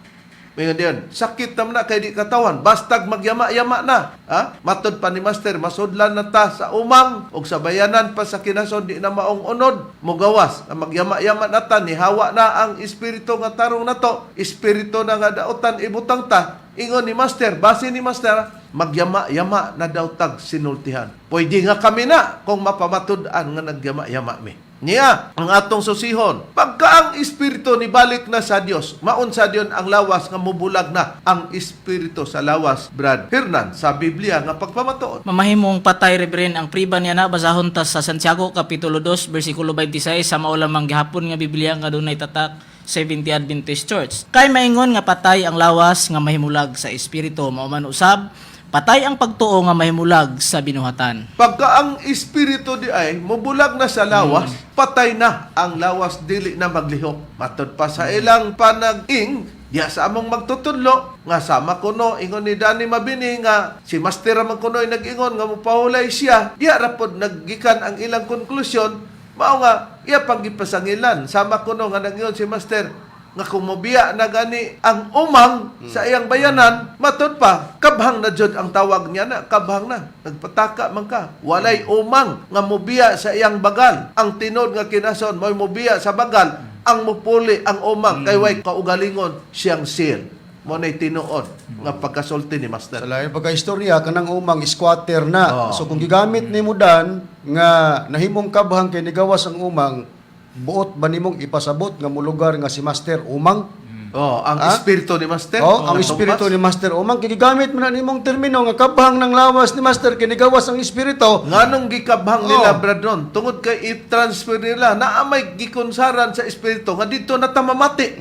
Mingon diyon, sakit naman na kay di katawan, bastag magyama-yama na. Ha? Matod pa ni Master, masudlan na ta sa umang og sa bayanan pa sa kinason di na maong unod. Mugawas, ang magyama-yama na ta, nihawa na ang espiritu nga tarong na to, espiritu na nga daotan ibutang ta. Ingon ni Master, base ni Master, magyama-yama na daw tag sinultihan. Pwede nga kami na kung mapamatud-an nga nagyama-yama mi. Niya, ang atong susihon. Pagka ang espiritu ni balik na sa Dios, maunsa diyon ang lawas nga mubulag na ang espiritu sa lawas, Brad Hernan, sa Biblia nga pagpamatuod? Mamahimong patay, Reverend, ang priba niya na basahon ta sa Santiago kapitulo 2 bersikulo 26 sa mao lamang gihapon nga Biblia nga dunay tatak Seventh Adventist Church. Kay maingon nga patay ang lawas nga mahimulag sa espiritu, mao man usab patay ang pagtuo nga mahimulag sa binuhatan. Pagka ang espiritu di ay mubulag na sa lawas, patay na ang lawas, dili na maglihok. Matod pa sa ilang panag-ing, diya sa among magtutudlo, nga sama kuno, ingon ni Danny Mabini nga si Master man kuno ay nag-ingon nga mopahulay siya, diya ra pod naggikan ang ilang konklusyon, mao nga iya pang gipasangilan. Sama kuno nga nag-ingon si Master nga kung mobiya na gani ang umang sa iyang bayanan, matod pa, kabhang na jud ang tawag niya na, kabhang na. Nagpataka man ka. Walay umang nga mobiya sa iyang bagal. Ang tinod nga kinason, mo'y mobiya sa bagal, ang mupuli ang umang, kay way kaugalingon siyang seal. Mo na'y tinuod nga pagkasulti ni Master. Sa lain pagka-istorya, kanang umang squatter na. Oo. So kung gigamit nimo dan nga nahimong kabhang kay nigawas ang umang, buot ba nimong ipasabot nga mulugar nga si Master umang? Oh, ang Ah? espiritu ni Master. Oh, ang nga espiritu tumbas. ni Master umang kay gigamit mo na nimong termino nga kabhang ng lawas ni Master kay nigawas ang espiritu. Nganong gikabhang nila, Oh. Brad Ron? Tungod kay i-transfer nila na may gikonsaran sa espiritu nga dito na ta mamati.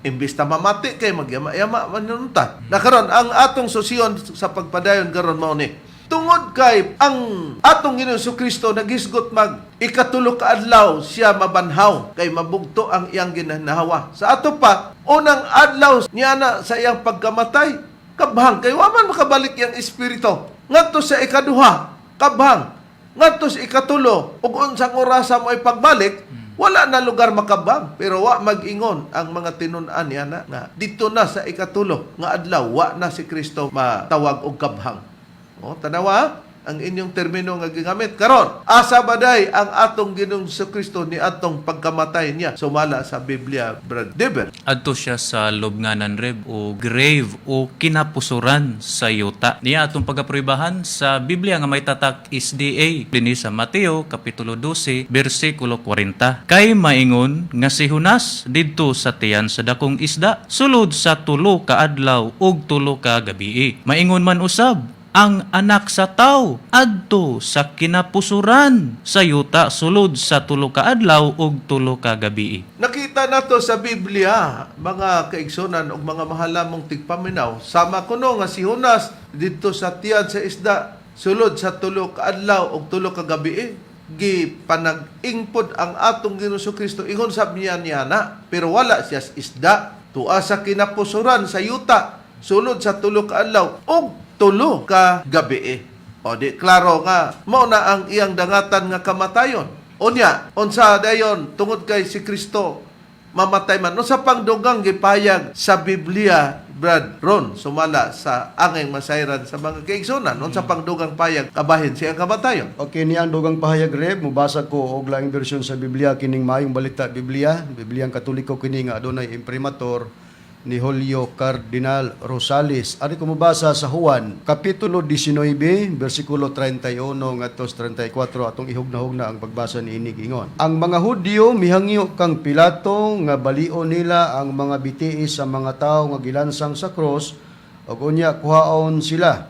Imbis ta mamati kay magyama-yama man nun ta. Na karon ang atong susiyon sa pagpadayon karon mao ni. Tungod kay ang atong Ginoong Kristo naghisgot mag ikatulo ka adlaw siya mabanhaw kay mabugto ang iyang ginhawa. Sa ato pa, unang adlaw niya na sa iyang pagkamatay, kabhang kay wa man makabalik iyang espiritu. Ngadto sa ikaduha, kabhang. Ngadto sa ikatulo, ug unsang orasa mo ay pagbalik, wala na lugar makabang. Pero wa mag-ingon ang mga tinun-an niya na nga dito na sa ikatulo nga adlaw wa na si Kristo matawag og kabhang. O, tanawa ang inyong termino nga gigamit karon. Asa baday ang atong Ginoong Kristo ni atong pagkamatay niya sumala sa Biblia, Brad Deber? Adto siya sa lubnganan, Reb, o grave o kinapusuran sa yuta. Niya atong pagapruibahan sa Biblia nga may tatak SDA dinhi sa Mateo kapitulo 12 bersikulo 40. Kay maingon nga si Jonas didto sa tiyan sa dakong isda sulod sa 3 ka adlaw ug 3 ka gabii. Maingon man usab ang Anak sa Tao adto sa kinapusuran sa yuta sulod sa 3 ka adlaw ug 3 ka gabii. Nakita nato sa Biblia, mga kaigsunan ug mga mahalamong tigpaminaw, sama kuno nga si Jonas didto sa tiyan sa isda sulod sa 3 ka adlaw ug 3 ka gabi, gipanag-ingpod ang atong Ginoong Kristo ingon sab niya niya na, pero wala siya sa isda, tua sa kinapusuran sa yuta sulod sa 3 ka adlaw ug 3 ka gabi. O di klaro nga mao na ang iyang dangatan nga kamatayon. Unya, unsa dayon tungod kay si Kristo mamatay man, unsa pang dugang gipayag sa Biblia, Brad Ron, sumala sa angay masayran sa mga kaigsunan, unsa pang dugang payag kabahin siyang kamatayon? Okay, ni ang dugang pahayag, Reb, mubasa ko og laing bersyon sa Biblia kining Maayong Balita Biblia, Bibliang Katoliko kini nga adunay imprimatur ni Julio Cardinal Rosales. Ari ko mubasa sa Juan, Kapitulo 19, bersikulo 31 ngadto sa 34, atong ihugna-hugna ang pagbasa niini giingon. Ang mga Hudyo mihangyo kang Pilato nga balion nila ang mga bitiis sa mga tawo nga gilansang sa krus ug unya kuhaon sila.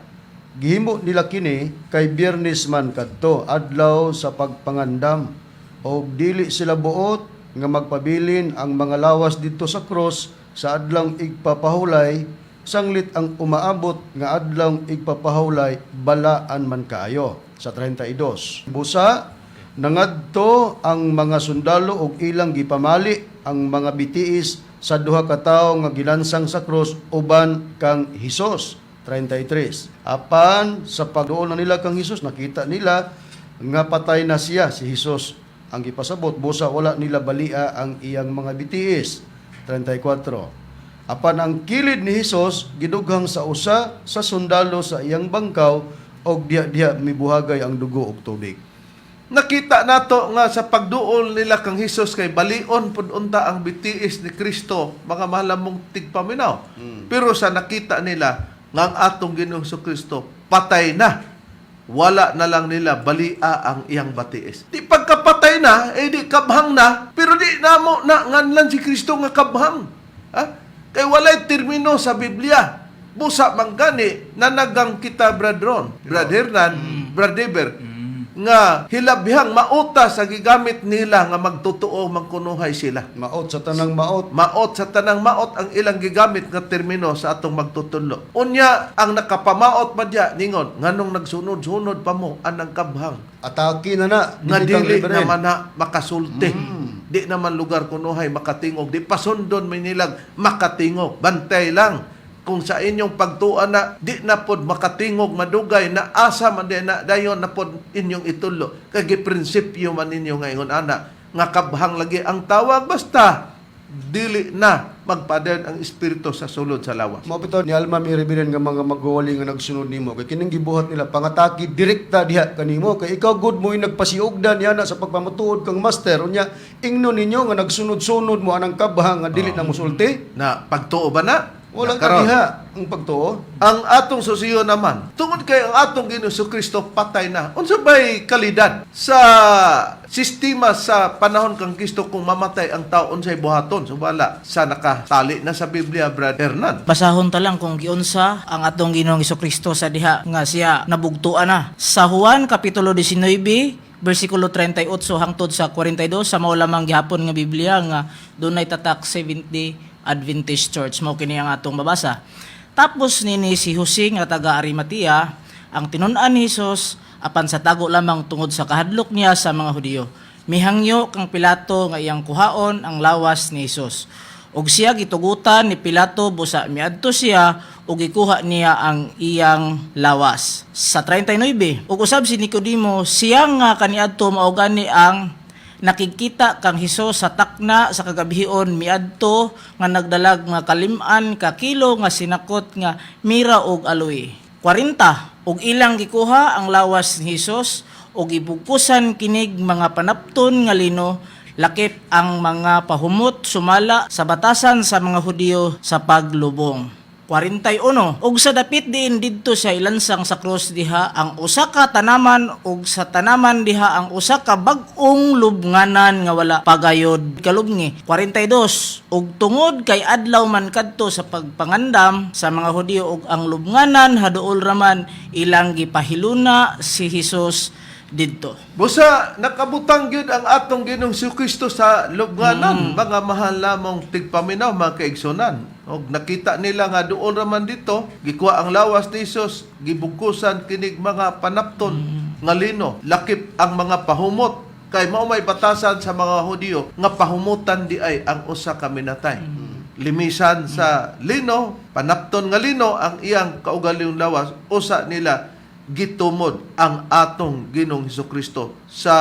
Gihimo nila kini kay Biyernes man kadto, adlaw sa pagpangandam, og dili sila buot nga magpabilin ang mga lawas didto sa krus sa adlawng igpapahulay, sanglit ang umaabot nga adlawng igpapahulay balaan man kaayo. Sa 32. Busa nangadto ang mga sundalo og ilang gipamali ang mga bitiis sa duha ka tawo nga gilansang sa krus uban kang Hesus. 33. Apan sa pagduol na nila kang Hesus, nakita nila nga patay na siya si Hesus. Ang gipasabot, busa wala nila balia ang iyang mga bitiis. 34. Apan ang kilid ni Hesus gidughang sa usa sa sundalo sa iyang bangkaw og diha-diha mibuhagay ang dugo og tubig. Nakita nato nga sa pagduol nila kang Hesus kay balion pud unta ang bitiis ni Kristo, mga malamong tigpaminaw. Pero sa nakita nila nga ang atong Ginoong Kristo patay na, wala na lang nila balia ang iyang batiis. Di pagkapatay na, eh di kabhang na, pero di namo na nganlan si Kristo nga kabhang. Ha? Kay walay termino sa Biblia. Busa man gani nanagang kita, Brad Ron, Brad Hernan, Brad Eber, nga hilabihang mauta sa gigamit nila nga magtotoo mangkunuhay sila. Maot sa tanang maot. Maot sa tanang maot ang ilang gigamit nga termino sa atong magtutudlo. Unya ang nakapamaot pa diya ningon nganong nagsunod-sunod pa mo anang kabhang Atake na na. nga Dili kang dili reverend. naman na makasulti. Di naman lugar kunuhay makatingog. Di pasundon minilag makatingog. Bantay lang kung sa inyong pagtuan na di na pod makatingog madugay na asa man di na dayon na pod inyong itulo kay giprinsipyo man ninyo ngayon ana nga kabhang lagi ang tawag basta dili na magpadayon ang espiritu sa sulod sa lawas. Mao bitaw ni Alma mi reverend nga mga magwawali nga nagsunod nimo kay kining gibuhat nila pangatake direkta diha kanimo kay ikaw good mo nagpasiugdan niya na sa pagpamatuod kang master, unya ingnon ninyo nga nagsunod-sunod mo anang kabhang nga dili na mosulti. Na pagtuo ba na? Wala Na ka karon. diha ang pagtuo. Ang atong susiyo naman, tungod kay ang atong Ginoong Kristo patay na. Unsa bay kalidad sa sistema sa panahon kang Kristo kung mamatay ang tao, unsay buhaton? Subala sa nakatali na sa Biblia, Brad Hernan. Basahon ta lang kung giunsa ang atong Ginoong Kristo sa diha nga siya nabugtuan na. Sa Juan kapitulo 19 bersikulo 38 hangtod sa 42 sa mao lamang gihapon nga Biblia nga dunay tatak Seventh-day Adventist Church, mao kini ang atong mabasa. Tapos nini si Jose nga taga Arimatea ang tinun-an ni Hesus apan sa tago lamang tungod sa kahadlok niya sa mga Hudiyo. Mihangyo kang Pilato nga iyang kuhaon ang lawas ni Hesus. Og siya gitugutan ni Pilato, busa miadto siya ug gikuha niya ang iyang lawas. Sa 39, ug usab si Nicodemo, siya nga kaniadto mao gani ang nakikita kang Hesus sa takna sa kagabhion, miadto nga nagdalag nga kalim-an ka kilo nga sinakot nga mira og aloe. 40, ug ilang gikuha ang lawas ni Hesus ug gibugkusan kinig mga panapton nga lino lakip ang mga pahumot sumala sa batasan sa mga Hudiyo sa paglubong. 41. Ug sa dapit diin didto siya ilansang sa krus diha ang usa ka tanaman, ug sa tanaman diha ang usa ka bag-ong lubnganan nga wala pagayod kalubngi. 42. Ug tungod kay adlaw man kadto sa pagpangandam sa mga Hudiyo ug ang lubnganan haduol raman, ilang gipahiluna si Hesus didto. Busa nakabutang gyud ang atong Ginoong Kristo sa lubnganan, mga mahal lamong tigpaminaw, mga kaigsunan. Og nakita nila nga doon raman dito, gikuha ang lawas ni Hesus, gibugkusan kinig mga panapton nga lino, lakip ang mga pahumot kay mao may batasan sa mga Hudiyo nga pahumutan di ay ang usa ka minatay. Limisan sa lino, panapton nga lino ang iyang kaugalingong lawas, usa nila Gitumod ang atong Ginoong Kristo sa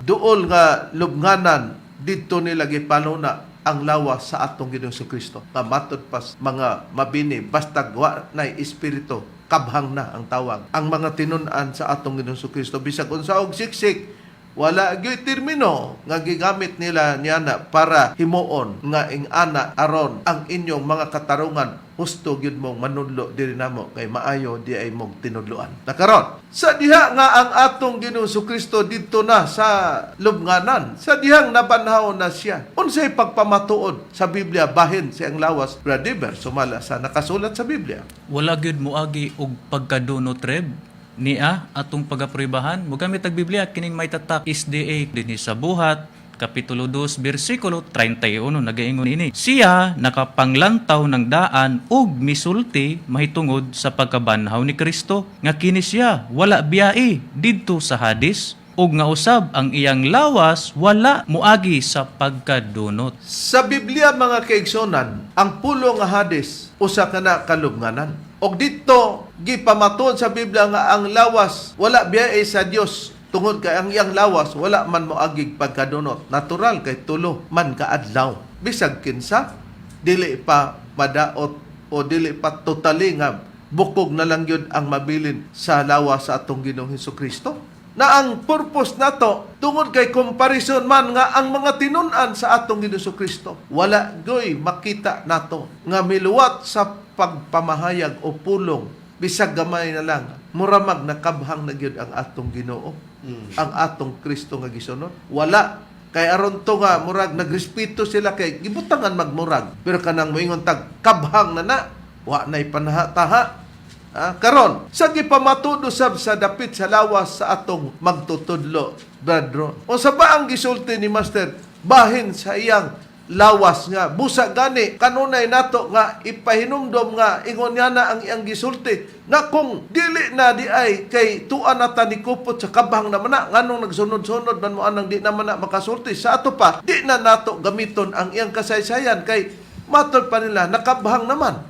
duol nga lubnganan. Didto nila gipaluna ang lawas sa atong Ginoong Kristo. Pamatod pas mga mabini, basta wa na espiritu, kabhang na ang tawag. Ang mga tinun-an sa atong Ginoong Kristo, bisag unsa og siksik, wala gyud termino nga gigamit nila niana para himuon nga ing-ana aron ang inyong mga katarungan, husto gyud mong manudlo diri namo kay maayo di ay mong tinudloan. Nakaron, sa diha nga ang atong Ginoong Kristo didto na sa lubnganan, sa dihang nabanhaw na siya, unsay pagpamatuod sa Biblia bahin sa iyang lawas, Brother, sumala sa nakasulat sa Biblia? Wala gyud moagi og pagkadunot, Reb, niya atong pagapribahan. Mogamit ang Biblia kining may tatak SDA dinhi sa Buhat Kapitulo 2 bersikulo 31, nagaingon ini: Siya nakapanglantaw ng daan ug misulti mahitungod sa pagkabanhaw ni Kristo nga kini siya wala biyai didto sa Hades ug nga usab ang iyang lawas wala moagi sa pagkadunot. Sa Biblia, mga kaigsonan, ang pulo nga Hades usa ka na kalubnganan. Og didto gipamatuod sa Biblia nga ang lawas wala biyahe sa Dios tungod kay ang iyang lawas wala man moagig pagkadunot. Natural kay 3 man kaadlaw. Bisag kinsa dili pa madaot o dili pa totally nga bukog na lang yun ang mabilin sa lawas sa atong Ginoong Kristo na ang purpose nato tungod kay comparison man nga ang mga tinun-an sa atong Ginoong Kristo, wala goy makita nato nga miluwat sa pagpamahayag o pulong bisag gamay na lang, muramag nakabhang na gyud ang atong Ginoo, ang atong Kristo nga gisunod. Wala kay aron to nga murag nagrespeto sila kay gibutangan magmurag, pero kanang moingon tag kabhang na na, wa nay panahataha. Karon, sa gipamatuod usab sa dapit sa lawas sa atong magtutudlo, Brad Ron, unsa ba ang gisulti ni Master bahin sa iyang lawas nga busa gani kanunay nato nga ipahinumdom nga ingon niya na ang iyang gisulti nga kung dili na di ay kay tuan na ta ni kupot sa kabhang naman na, nganong nagsunod-sunod man mo anang di naman na makasulti sa ato pa, di na nato gamiton ang iyang kasaysayan kay matod pa nila nakabhang naman.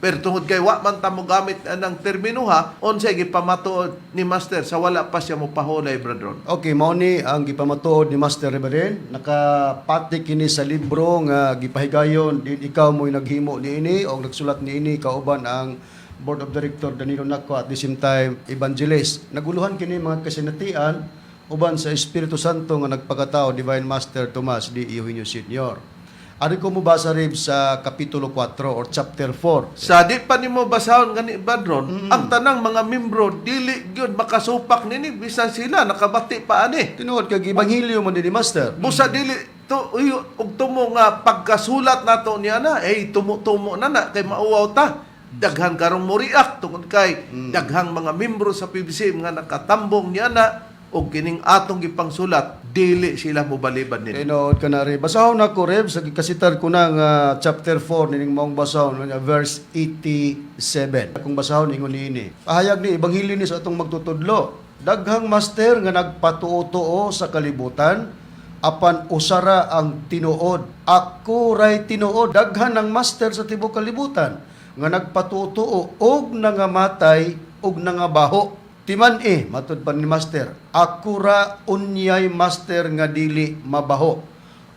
Pero tungod kay wa man ta mo gamit anang termino ha, unsay gipamatuod ni Master sa wala pa siya mo pahulay, Brother Ron? Okay, mao ni ang gipamatuod ni Master Reberen. Nakapati kini sa libro nga gipahigayon din ikaw mo'y naghimo niini o nagsulat niini kauban ang Board of Director Danilo Nacco, at the same time evangelist. Naguluhan kini mga kasinatian uban sa Espiritu Santo nga nagpakatao, Divine Master Tomas D. Eugenio Sr. Ari ko mobasa, Rib, sa Kapitulo 4 or chapter 4. Sa di pa nimo basahon gani, Badron, ang tanang mga membro dili gyud makasupak nini bisan sila nakabati pa ani. Tinuod kag ebanghelyo man ni Master. Busa dili to uy, og tumo nga pagkasulat nato niya na eh tumo-tumo na na kay mauwaw ta. Daghan karong moriak tungod kay daghang mga membro sa PBC nga nakatambong niya na og kining atong gipangsulat dili sila mobaliban nini. Tinuod ka na, Reb. Basahon ako, Reb, sa kasitar ko na nga chapter 4 nining maong basahon nga verse 87. Kung basahon ingon niini. Pahayag ni ebanghelyo ni sa atong magtutudlo. Daghang master nga nagpatuo-tuo sa kalibutan apan usara ang tinuod. Ako ray tinuod. Daghan ng master sa tibuok kalibutan nga nagpatuo-tuo og nangamatay og nangabaho. Timan eh, matud pa ni Master, ako ra unyay master nga dili mabaho.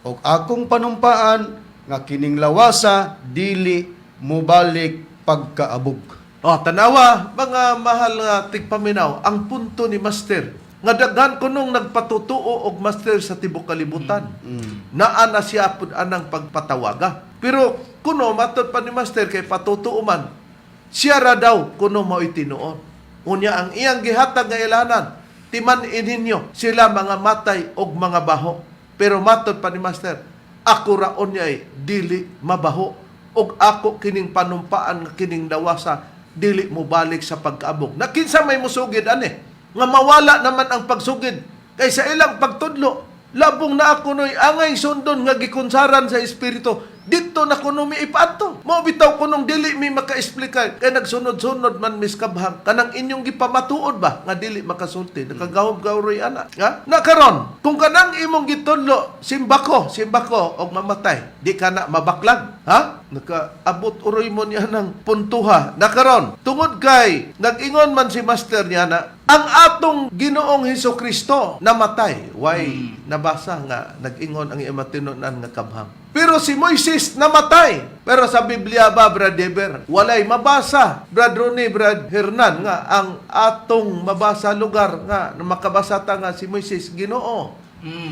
Og akong panumpaan nga kining lawasa dili mubalik pagkaabog. Oh, tanawa, mga mahal nga tigpaminaw, ang punto ni Master nga daghan kunong nagpatutuo og master sa tibuok kalibutan. Naa na siya pud anang pagpatawaga. Pero kuno matod pa ni Master kay patutuo man, siya ra daw kuno mao'y tinuod. Unya ang iyang gihatag nga ilanan, timan ninyo sila mga matay og mga baho. Pero matod pa ni Master, ako ra unyay dili mabaho og ako kining panumpaan nga kining dawasa dili mo balik sa pagkaabog. Na kinsa may musugid ani nga mawala naman ang pagsugid kay sa ilang pagtudlo labong na ako noy angay sundon nga gikunsaran sa espiritu didto na kuno mi ipaadto. Mao bitaw kunong dili mi maka-explicar kay nagsunod-sunod man miskabhang kanang inyong gipamatuod ba nga dili makasulti, nakagahom gawroy ana ha. Na karon kung kanang imong gitudlo simbako simbako og mamatay, di ka na mabaklag. Ha? Nakaabot uroy mo niya ng puntuha. Nakaron, tungod kay nag-ingon man si Master niya na ang atong Ginoong Hesus Kristo namatay. Why nabasa nga nag-ingon ang iyang matinunan nga kabhang. Pero si Moises namatay. Pero sa Biblia ba, Brad Eber, walay mabasa, Brad Ronnie, Brad Hernan, nga ang atong mabasa lugar nga makabasa ta nga si Moises Ginoo.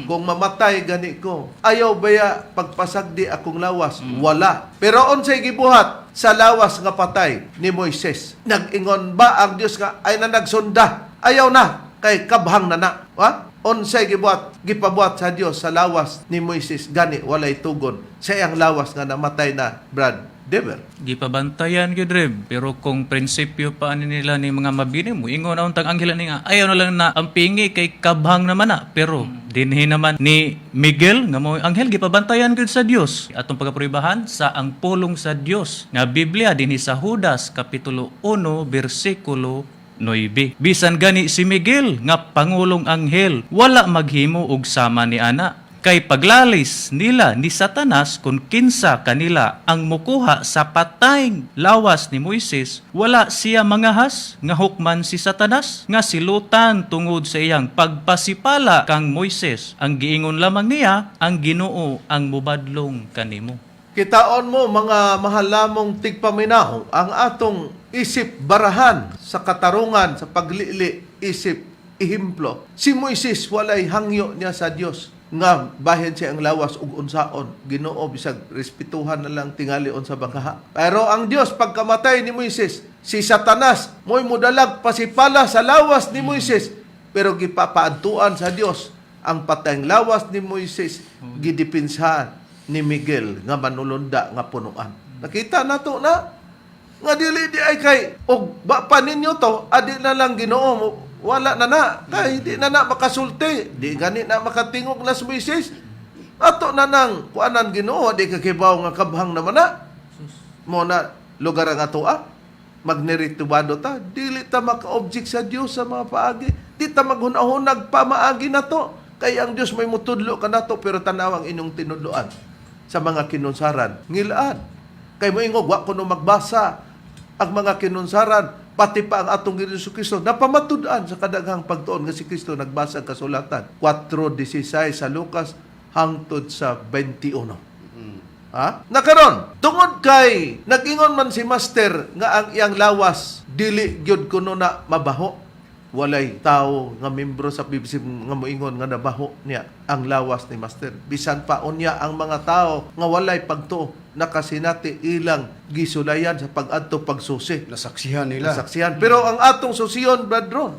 Kung mamatay gani ko, ayaw baya pagpasagdi akong lawas? Wala. Pero unsay gibuhat sa lawas nga patay ni Moises? Nag-ingon ba ang Dios nga ay na nagsunda? Ayaw na kay kabhang na na. Ha? Unsay gibuhat? Gipabuhat sa Dios sa lawas ni Moises gani walay tugon sa iyang lawas nga namatay na, Brad Dever. Gipabantayan gyud, Reb. Pero kung prinsipyo pa ani nila ni mga mabini mo, ingon na untang anghel ni nga ayaw na lang na ang pingi kay kabhang naman na. Pero dinhi naman ni Miguel nga mo anghel gipabantayan gyud sa Dios. Atong pagapruebahan sa ang pulong sa Dios nga Biblia dinhi sa Judas kapitulo 1 bersikulo 9. Bisan gani si Miguel nga pangulong anghel wala maghimo og sama ni ana kay paglalis nila ni Satanas kung kinsa kanila ang mukuha sa patayng lawas ni Moises, wala siya mangahas nga hukman si Satanas nga silutan tungod sa iyang pagpasipala kang Moises. Ang giingon lamang niya, ang Ginoo ang mubadlong kanimo. Kitaon mo, mga mahalamong tigpaminaw, ang atong isip barahan sa katarungan sa paglili isip ihimplo. Si Moises walay hangyo niya sa Dios nga bahin siya ang lawas ug unsaon. Ginoo, bisag respetuhan na lang tingali unsa bakaha. Pero ang Dios pagkamatay ni Moises, si Satanas mo'y mudalag pasipala sa lawas ni Moises, pero gipapaadtuan sa Dios ang patayng lawas ni Moises, gidipinsahan ni Miguel nga manulunda nga punuan. Nakita nato na nga dili di ay kay og ba pa ninyo to adi na lang Ginoo mo wala na na kay di na na makasulti, di gani na makatingog na si Moises, ato na nang kuanan. Ginoo, di ka kibaw nga kabhang naman na mo na lugar ang atoa magniritubado ta, dili ta maka-object sa Dios sa mga paagi, di ta maghunahunag pa maagi na to kay ang Dios may mutudlo kanato. Pero tanaw ang inyong tinudloan sa mga kinunsaran, ngilaan kay moingog wa kuno magbasa ang mga kinunsaran. Pati pa ang atong Ginoong Kristo napamatud-an sa kadaghang pagtuon nga si Kristo nagbasa ang kasulatan, 4:16 sa Lucas hangtod sa 21. Ha? Nakaron, tungod kay nag-ingon man si Master nga ang iyang lawas dili gyud kuno na mabaho. Walay tao nga membro sa BBC nga moingon nga nabaho niya ang lawas ni Master. Bisan pa unya ang mga tao nga walay pagtuo nakasinati ilang gisulayan sa pag-adto pagsusi. Nasaksihan nila. Nasaksihan. Pero ang atong susiyon, Brad Ron,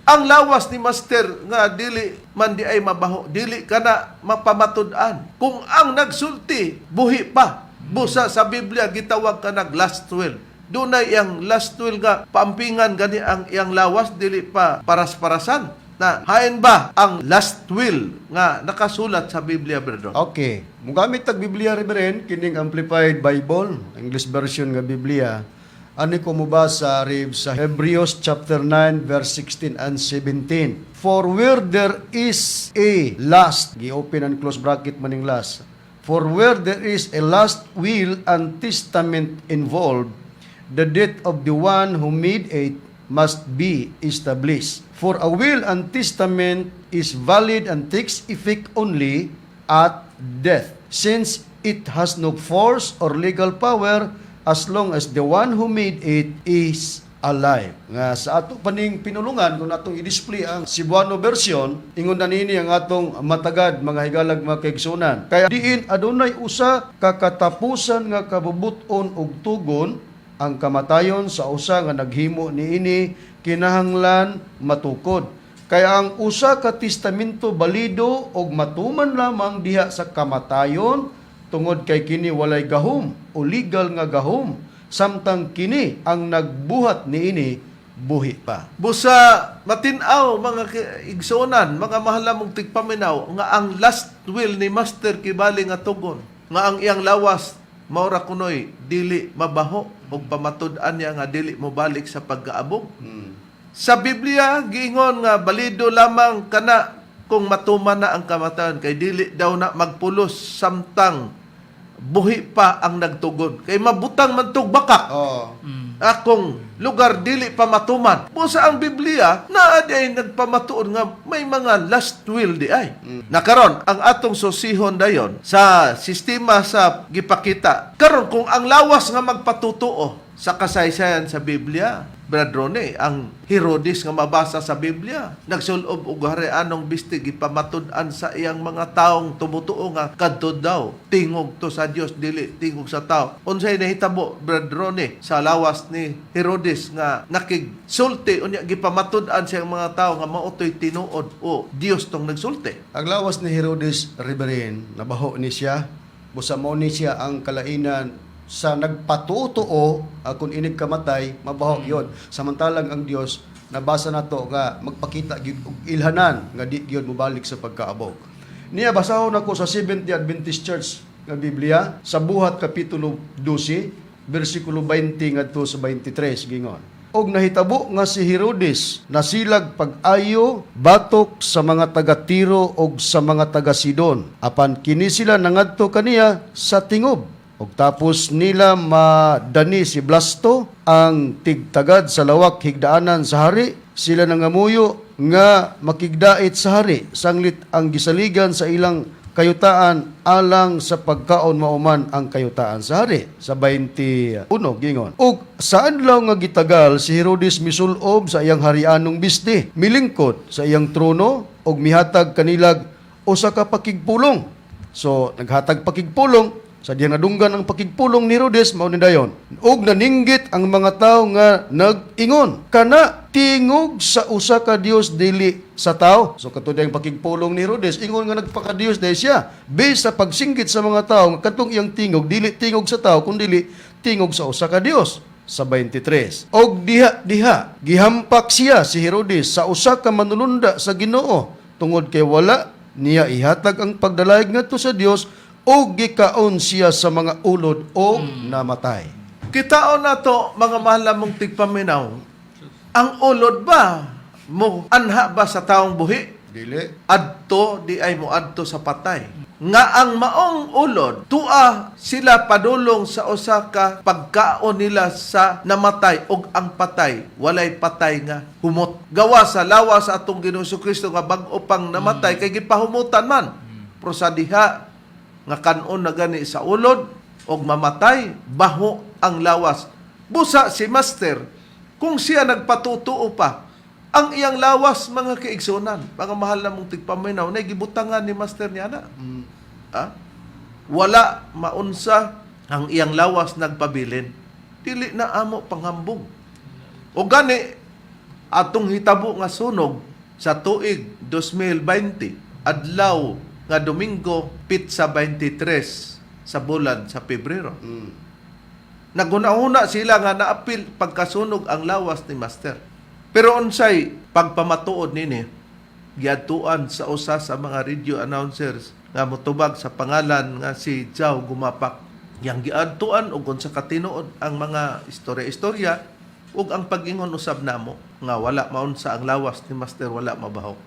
ang lawas ni Master nga dili man di ay mabaho, dili ka na mapamatud-an. Kung ang nagsulti, buhi pa. Busa sa Biblia, gitawag ka nag last will. Dunay iyang last will nga paampingan gani ang iyang lawas, dili pa paras-parasan. Na hain ba ang last will nga nakasulat sa Biblia, Brad Ron? Okay. Mugamit tag Biblia, Reverend, kining Amplified Bible, English version nga Biblia. Ani ko mobasa, Reb, sa Hebrews chapter 9 verse 16 and 17. For where there is a last, gi-open and close bracket maning last. For where there is a last will and testament involved, the death of the one who made it must be established. For a will and testament is valid and takes effect only at death, since it has no force or legal power as long as the one who made it is alive. Nga sa ato paning pinulungan, kung atong i-display ang Cebuano version, ingon na nini ang atong matagad mga higalag mga kaigsunan. Kaya diin adunay usa ka katapusan nga kabubut-on ug tugon, ang kamatayon sa usa nga naghimo niini kinahanglan matukod. Kaya ang usa ka testamento balido og matuman lamang diha sa kamatayon tungod kay kini walay gahom o legal nga gahom samtang kini ang nagbuhat niini buhi pa. Busa matinaw, mga igsuonan, mga mahalamong tigpaminaw, nga ang last will ni Master kibali nga tugon nga ang iyang lawas maura kunoy dili mabaho ug pamatud-an niya nga dili mobalik sa pagkaabog. Sa Biblia giingon nga balido lamang kana kung matuman na ang kamatayon kay dili daw na magpulos samtang buhi pa ang nagtugon. Kay mabutang man tog bakak. Oh. Akong lugar dili pa matuman. Busa ang Biblia naa di ay nagpamatuod nga may mga last will di ay. Nakaron ang atong susihon dayon sa sistema sa gipakita. Karon kung ang lawas nga magpatutuo sa kasaysayan sa Biblia, Brad Rone, ang Herodes nga mabasa sa Biblia, nagsulob og anong bisti gipamatud-an sa iyang mga taong tumutuo nga kadto daw tingog to sa Dios, dili tingog sa tao. Unsay nahitabo, Brad Rone, sa lawas ni Herodes nga nakigsulti unya gipamatud-an sa iyang mga tao nga mao to'y tinuod o Dios tong nagsulti? Ang lawas ni Herodes Riberin, nabaho ni siya, busa mao ni siya ang kalainan sa nagpatutuo akon inig kamatay, mabaho yon. Samantalang ang Dios nabasa nato nga magpakita gyud og ilhanan nga di gyud mobalik sa pagkaabog. Niya basahon ako sa Seventh-day Adventist Church nga Biblia sa Buhat kapitulo 12 bersikulo 20 ngadto sa 23 gingon. Og nahitabo nga si Herodes nasilag pag-ayo batok sa mga taga Tiro og sa mga taga Sidon. Apan kini sila nangadto kaniya sa tingob. Og tapos nila madani si Blasto ang tigtagad sa lawak higdaanan sa hari. Sila nangamuyo nga makigdait sa hari sanglit ang gisaligan sa ilang kayutaan alang sa pagkaon mauman ang kayutaan sa hari. Sa 21 gingon. Og sa adlaw nga gitagal si Herodes misulob sa iyang harianong bisti, milingkod sa iyang trono og mihatag kanilag usa ka pakigpulong. So naghatag pakigpulong sa diyang nadunggan ang pakigpulong ni Herodes mao ni dayon. Og naninggit ang mga tawo nga nag-ingon, kana tingog sa usa ka Dios dili sa tao. So kato ang pakigpulong ni Herodes, ingon nga nagpaka-Dios dahil siya. Based sa pagsinggit sa mga tao nga katong iyang tingog dili tingog sa tao kundi tingog sa usa ka Dios sa 23. Og diha diha gihampak siya si Herodes sa usa ka manulunda sa Ginoo tungod kay wala niya ihatag ang pagdalayag ngadto sa Dios og gikaon siya sa mga ulod og namatay. Kitaon na to, mga mahal namong tigpaminaw, ang ulod ba mo anha ba sa taong buhi? Dili. Adto di ay mo adto sa patay. Nga ang maong ulod, tua sila padulong sa usa ka pagkaon nila sa namatay og ang patay walay patay nga humot. Gawa sa lawas sa atong Ginoong Kristo nga bag-o pang namatay kay gipahumutan man. Pero sa diha nga kanon na gani sa ulod og mamatay, baho ang lawas. Busa si Master, kung siya nagpatutuo pa, ang iyang lawas, mga kaigsunan, mga mahal na mong tigpaminaw, na gibutangan ni Master niya na. Ah? Wala maunsa ang iyang lawas nagpabilin. Dili na amo panghambog. O gani, atong hitabo nga sunog sa tuig 2020, adlaw nga Domingo, pitsa 23 sa bulan sa Pebrero. Naguna-una sila nga naapil pagkasunog ang lawas ni Master. Pero unsay pagpamatuod nini, giadtuan sa usa sa mga radio announcers nga motubag sa pangalan nga si Jow Gumapak. Yang giadtuan og unsa katinuod ang mga istorya-istorya ug ang pag-ingon usab namo nga wala maunsa ang lawas ni Master, wala mabaho.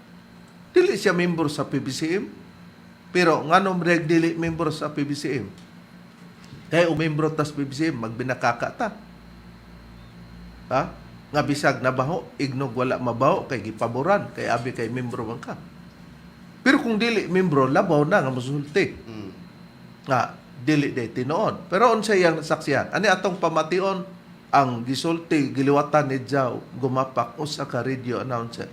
Dili siya membro sa PBCM. Pero nganom reg dili membro sa PBCM? Kay og membro tas PBCM magbinakaka ta. Ha? Nga bisag nabaho, ignog wala mabaho kay gipaboran kay abi kay membro man ka. Pero kung dili membro, labaw na nga mosulti. Nga dili day tinuod. Pero unsa iyang saksihan? Ani atong pamation ang gisulti giliwatan ni Jow Gumapak, usa ka radio announcer.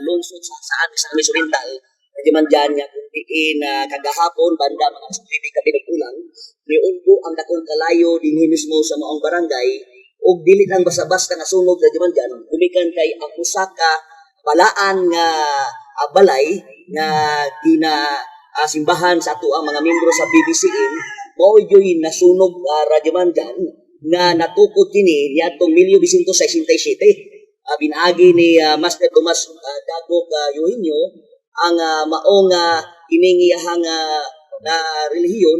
Lungsod sa amin sa Misamis Oriental medyo man dyan nga kung diin kagahapon banda mga sublibi kabinugulang niunggo ang dakong kalayo dinhi mismo sa maong barangay ug dili lang basta-basta nga sunog na man dyan gumikan kay ang usa ka balaan nga balay nga gina simbahan sa ato ang mga membro sa BBCM mao gyud nasunog radyo man dyan nga natukod kini niadtong 1967 binaagi ni Master Tomas Dagok Eugenio ang maong kining iyahang na relihiyon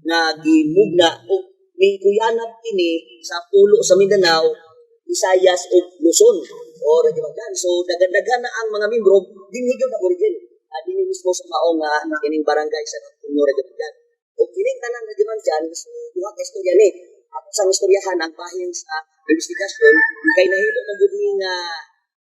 na gimugna og mikuyanap kini sa pulo sa Mindanao, Visayas ug Luzon o Radyo. So daghan-daghan na ang mga membro dinhi gyud ang origin dinhi mismo sa maong kining barangay sa Antonio Radyo. Ug kining tanan nga dyan, duha ka istorya ni. Ato sang istoryahan ang bahin sa investigasyon kay nahimo man gud ni nga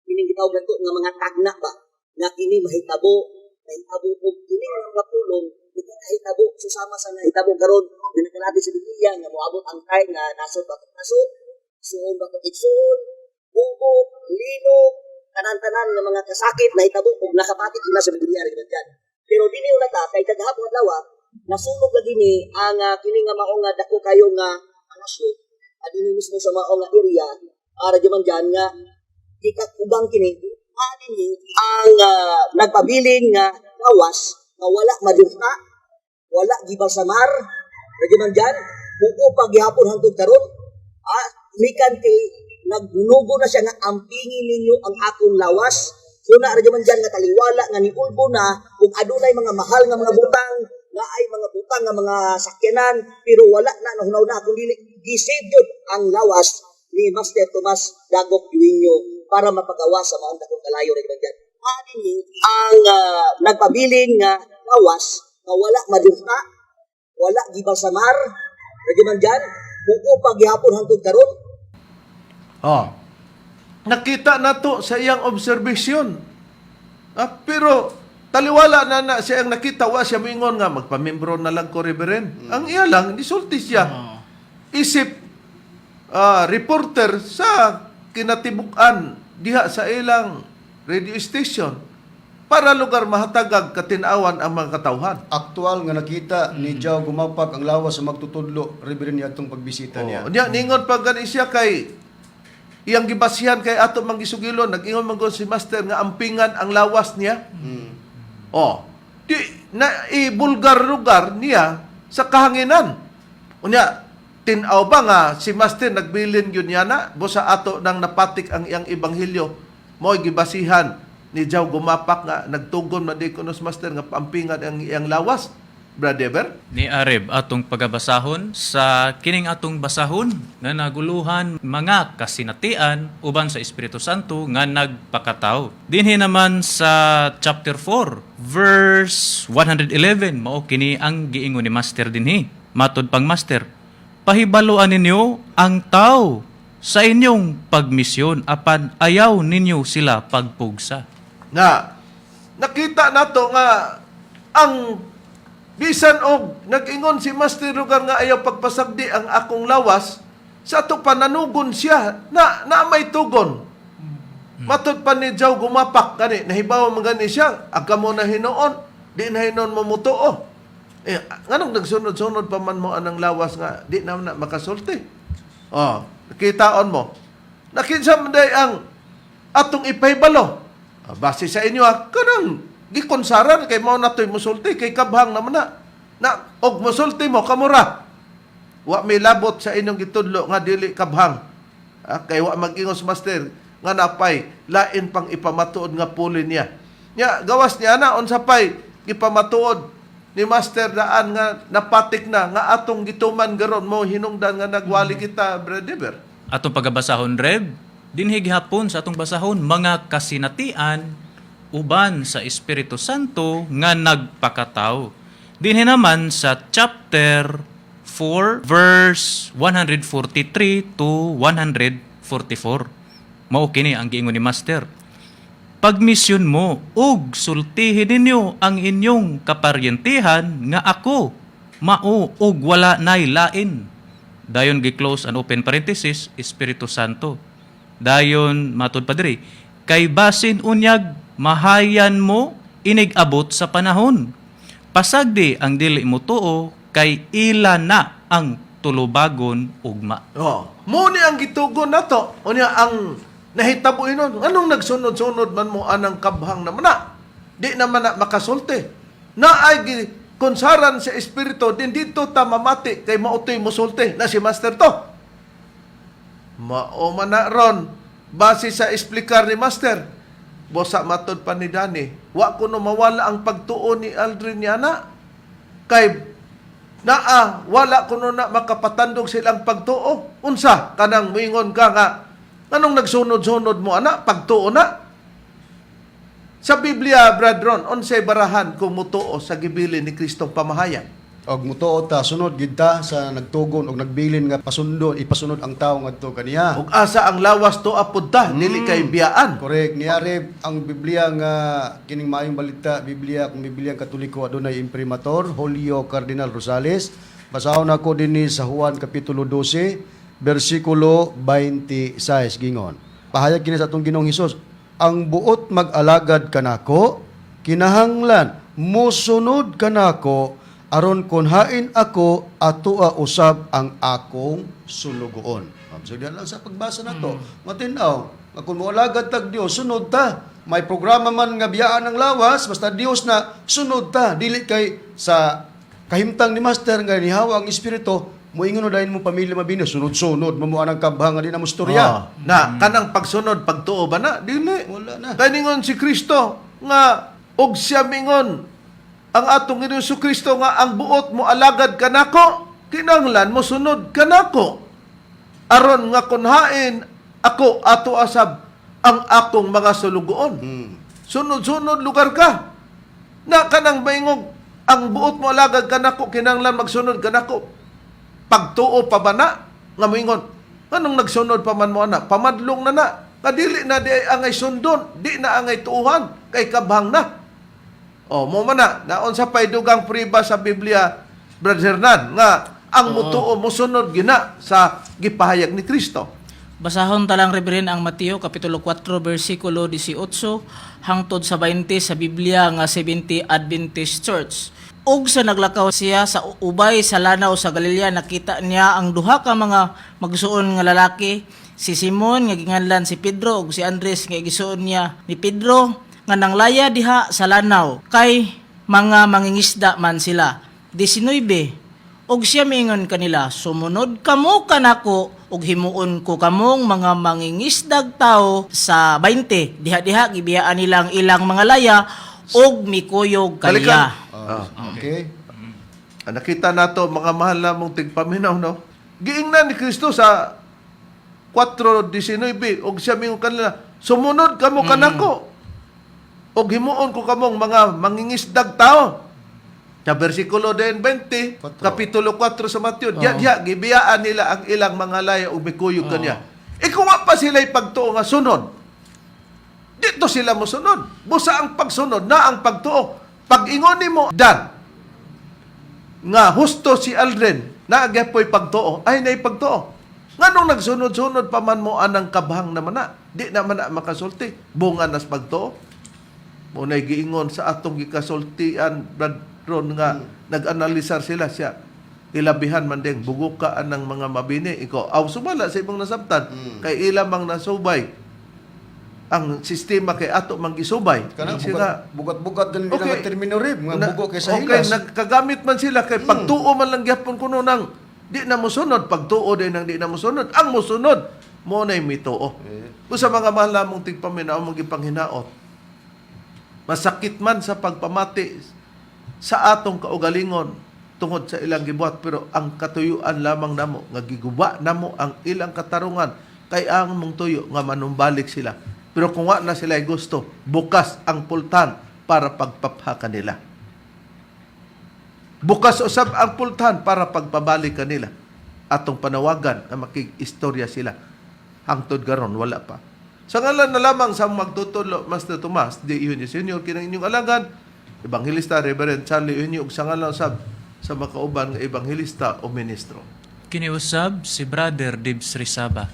kining gitawag nato nga mga tagna ba nga kini mahitabo mahitabo og kini nga mga pulong iti nahitabo susama sa nahitabo karon nga nakalabit sa Biblia nga moabot ang time nga nasod ba nasod, suon ba igsuon, bubok, linog, tanan-tanan nga mga kasakit nahitabo ug nakapatik ina sa Biblia rin dyan. Pero dili una ta kay kagahapon adlaw nasunog lagi ni ang kini nga mao nga dako kayo nga palasyo adini mismo sa mao nga area ara di man dyan nga gikakugang kini ani ang nagpabilin nga lawas nga wala madugta, wala gibalsamar lagi man dyan, buo pa gihapon hangtod karon, mikan kay nagnugo na siya nga ampingin ninyo ang akong lawas. Kuna ra man dyan nga taliwala nga niulbo na ug adunay mga mahal nga mga butang nga ay mga butang nga mga sakyanan, pero wala na nahunaw na kung dili gisave jud ang lawas ni Master Tomas Dagok Duinyo para mapagawa sa maong dakong kalayo ra dyan. Ani ang nagpabilin nga lawas nga wala madugta, wala gibalsamar ra man dyan, buo pa gihapon hangtod karon. Oh. Nakita na to sa iyang observation. Pero taliwala na na siya ang nakita, wa siya moingon nga magpamembro na lang ko, Reverend. Ang iya lang nisulti siya. Isip reporter sa kinatibuk-an diha sa ilang radio station para lugar mahatagag katinawan ang mga katawhan. Aktual nga nakita ni Joe Gumapak ang lawas sa magtutudlo, Reverend, atong pagbisita niya. Oh, niya ningon pa gani siya kay iyang gibasihan kay ato mangisugilon, nag-ingon man gud si Master nga ampingan ang lawas niya. Oh, di na ibulgar lugar niya sa kahanginan. Unya, tin-aw ba nga si Master nagbilin yun niya na busa ato nang napatik ang iyang ebanghelyo, mo'y gibasihan ni Jaw Gumapak nga nagtugon man di kuno si Master nga paampingan ang iyang lawas, Brother? Ni Areb atong pagabasahon sa kining atong basahon nga naguluhan mga kasinatian uban sa Espiritu Santo nga nagpakatao. Dinhi naman sa chapter 4 verse 111, mao kini ang giingon ni Master dinhi. Matod pang Master, pahibaluan ninyo ang tao sa inyong pagmisyon apan ayaw ninyo sila pagpugsa. Nga nakita nato nga ang bisan og nag-ingon si Master lugar nga ayaw pagpasagdi ang akong lawas, sa ato pananugon siya na na may tugon. Matod pa ni Jaw Gumapak kani nahibaw man gani siya agka mo na hinuon di na hinuon mo mutuo. Eh, nganong nagsunod-sunod pa man mo anang lawas nga di na na makasulti? Oh, kitaon mo. Nakinsa man day ang atong ipahibalo. Base sa inyo kanang gikonsaran kay mao na to'y musulti kay kabhang naman na. Na og musulti mo kamura. Wa may labot sa inyong gitudlo nga dili kabhang. Kay wa mag-ingos Master nga napay lain pang ipamatuod nga puli niya. Nya gawas niya na unsa pay ipamatuod ni Master daan nga napatik na nga atong gituman garon mo hinungdan nga nagwali kita, Brother. Atong pagabasahon, Reb, dinhi gihapon sa atong basahon mga kasinatian uban sa Espiritu Santo nga nagpakatao. Dinhi naman sa chapter 4 verse 143 to 144. Mao kini ang giingon ni Master. Pagmisyon mo ug sultihin ninyo ang inyong kaparyentihan nga ako mao ug wala nay lain. Dayon gi-close and open parenthesis, Espiritu Santo. Dayon matud pa diri, kay basin unyag mahayan mo inig-abot sa panahon. Pasagdi ang dili mo tuo kay ila na ang tulubagon ugma. Oh, mo ni ang gitugon nato. Unya ang nahitabo inon. Anong nagsunod-sunod man mo anang kabhang naman na? Di naman na makasulti. Na ay konsaran sa espiritu din dito ta mamati kay mautoy musulti na si Master to. Mao man na ron base sa explicar ni Master. Bosa matod pa ni Dani, wa kuno mawala ang pagtuo ni Aldrin niya na. Kay naa wala kuno na makapatandog silang pagtuo. Unsa kanang moingon ka nga anong nagsunod-sunod mo ana pagtuo na? Sa Biblia, Brad Ron, unsay barahan kung mutuo sa gibili ni Kristong pamahayag? Og mutuo ta sunod gid ta sa nagtugon og nagbilin nga pasundon ipasunod ang tawo ngadto kaniya. Ug asa ang lawas to apod ta, dili kay biyaan. Correct. Niari ang Biblia nga kining maayong balita, Biblia kung Biblia ang Katoliko adunay imprimatur Julio Cardinal Rosales. Basahon nako dinhi sa Juan kapitulo 12 bersikulo 26 gingon. Pahayag kini sa atong Ginoong Hesus, ang buot mag-alagad kanako kinahanglan mosunod kanako aron kon hain ako atoa usab ang akong sulugoon. So diyan lang sa pagbasa na to, matin-aw nga kung moalagad tag Dios sunod ta. May programa man nga biyaan ang lawas, basta Dios na sunod ta, dili kay sa kahimtang ni Master nga nihawa ang espiritu, moingon na dayon mo pamilya mabini, sunod-sunod mamuan ang kabhang nga di na mo storya. Ah, na kanang pagsunod pagtuo ba na dili. Wala na. Kay ningon si Kristo nga og siya mingon ang atong Ginoong Kristo nga ang buot mo alagad kanako kinahanglan mo sunod kanako aron nga kunhain ako ato asab ang akong mga sulugoon. Sunod-sunod lugar ka. Na kanang maingog ang buot mo alagad kanako kinahanglan magsunod kanako pagtuo pa ba na nga moingon nganong nagsunod pa man mo ana pamadlong na na kadili na di ay angay sundon di na angay tuuhan kay kabhang na o mo man na naon sa paydugang priba sa Biblia, Brother Hernan, nga ang mutuo mosunod gina sa gipahayag ni Kristo. Basahon talang Reverend ang Mateo kapitulo 4 bersikulo 18 hangtod sa 20 sa Biblia nga 70 Adventist Church. Ug sa naglakaw siya sa ubay sa lanaw sa Galilea, nakita niya ang duha ka mga magsuon nga lalaki, si Simon nga ginganlan si Pedro ug si Andres nga igisuon niya ni Pedro, nga nanglaya diha sa lanaw kay mga mangingisda man sila. 19. Og siya miingon kanila, sumunod kamo kanako ug himuon ko kamong mga mangingisdag tao sa 20. Diha-diha gibiyaan nilang ilang mga laya ug mikuyog Balikan. kaniya. Ah, okay. Ah, nakita nato mga mahal na mong tigpaminaw, no? Giingnan ni Kristo sa 4:19 og siya mingon kanila, sumunod kamo kanako og himuon ko kamong mga mangingisdag tao. Sa bersikulo din 20, Kwatro. kapitulo 4 sa Mateo, diya diya gibiyaan nila ang ilang mga laya ug mikuyog kaniya. Ikuwa pa sila pagtuo nga sunod. Dito sila mosunod. Busa ang pagsunod na ang pagtuo. Pag-ingon nimo dan nga husto si Aldrin na agyapoy pagtuo, ay nay pagtuo. Nganong nagsunod-sunod pa man mo anang kabhang naman na, di naman na makasulti, bunga nas pagtuo. Muna'y giingon sa atong gikasultian, Brad Ron, nga nag-analisar sila siya. Ilabihan man ding buguka anang mga mabini. Ikaw, aw sumala sa imong nasabtan, kay ila mang nasubay. Ang sistema kay ato mang gisubay. Kana Sila- bugat bugat ganin Okay. okay. termino rib nga Na- bugo kay sa okay, hilas. nagkagamit man sila kay pagtuo man lang gyapon kuno nang di na mosunod, pagtuo din ang di na mosunod. Ang mosunod mo na'y mituo. Kung sa mga mahal namong tigpaminaw mong gipanghinaot, masakit man sa pagpamati sa atong kaugalingon tungod sa ilang gibuhat, pero ang katuyuan lamang namo nga giguba namo ang ilang katarungan kay ang mong tuyo nga manumbalik sila. Pero kung wa na sila gusto, bukas ang pultan para pagpapha kanila. Bukas usab ang pultahan para pagpabalik kanila. Atong panawagan na makig-istorya sila. Hangtod garon wala pa. Sa ngalan na lamang sa magtutulo, Master Tomas D. Eugenio Sr., kinang inyong alagad, Evangelista Reverend Charlie Eugenio, ug sa ngalan usab sa makauban nga evangelista o ministro. Kiniusab si Brother Dibs Rizaba.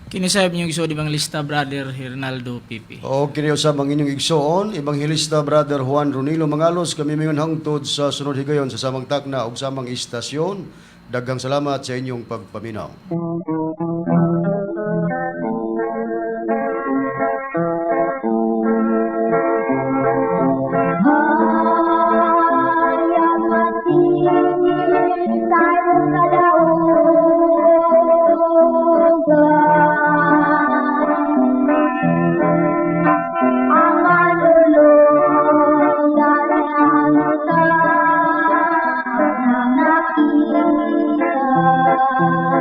Kinisayab niyo igsoon Evangelista Brother Hernaldo Pipi. O kini usab ang inyong igsoon, Ebanghelista Brother Juan Ronilo Mangalos, kami mayon hangtod sa sunod higayon sa samang takna ug samang istasyon. Daghang salamat sa inyong pagpaminaw. Thank you.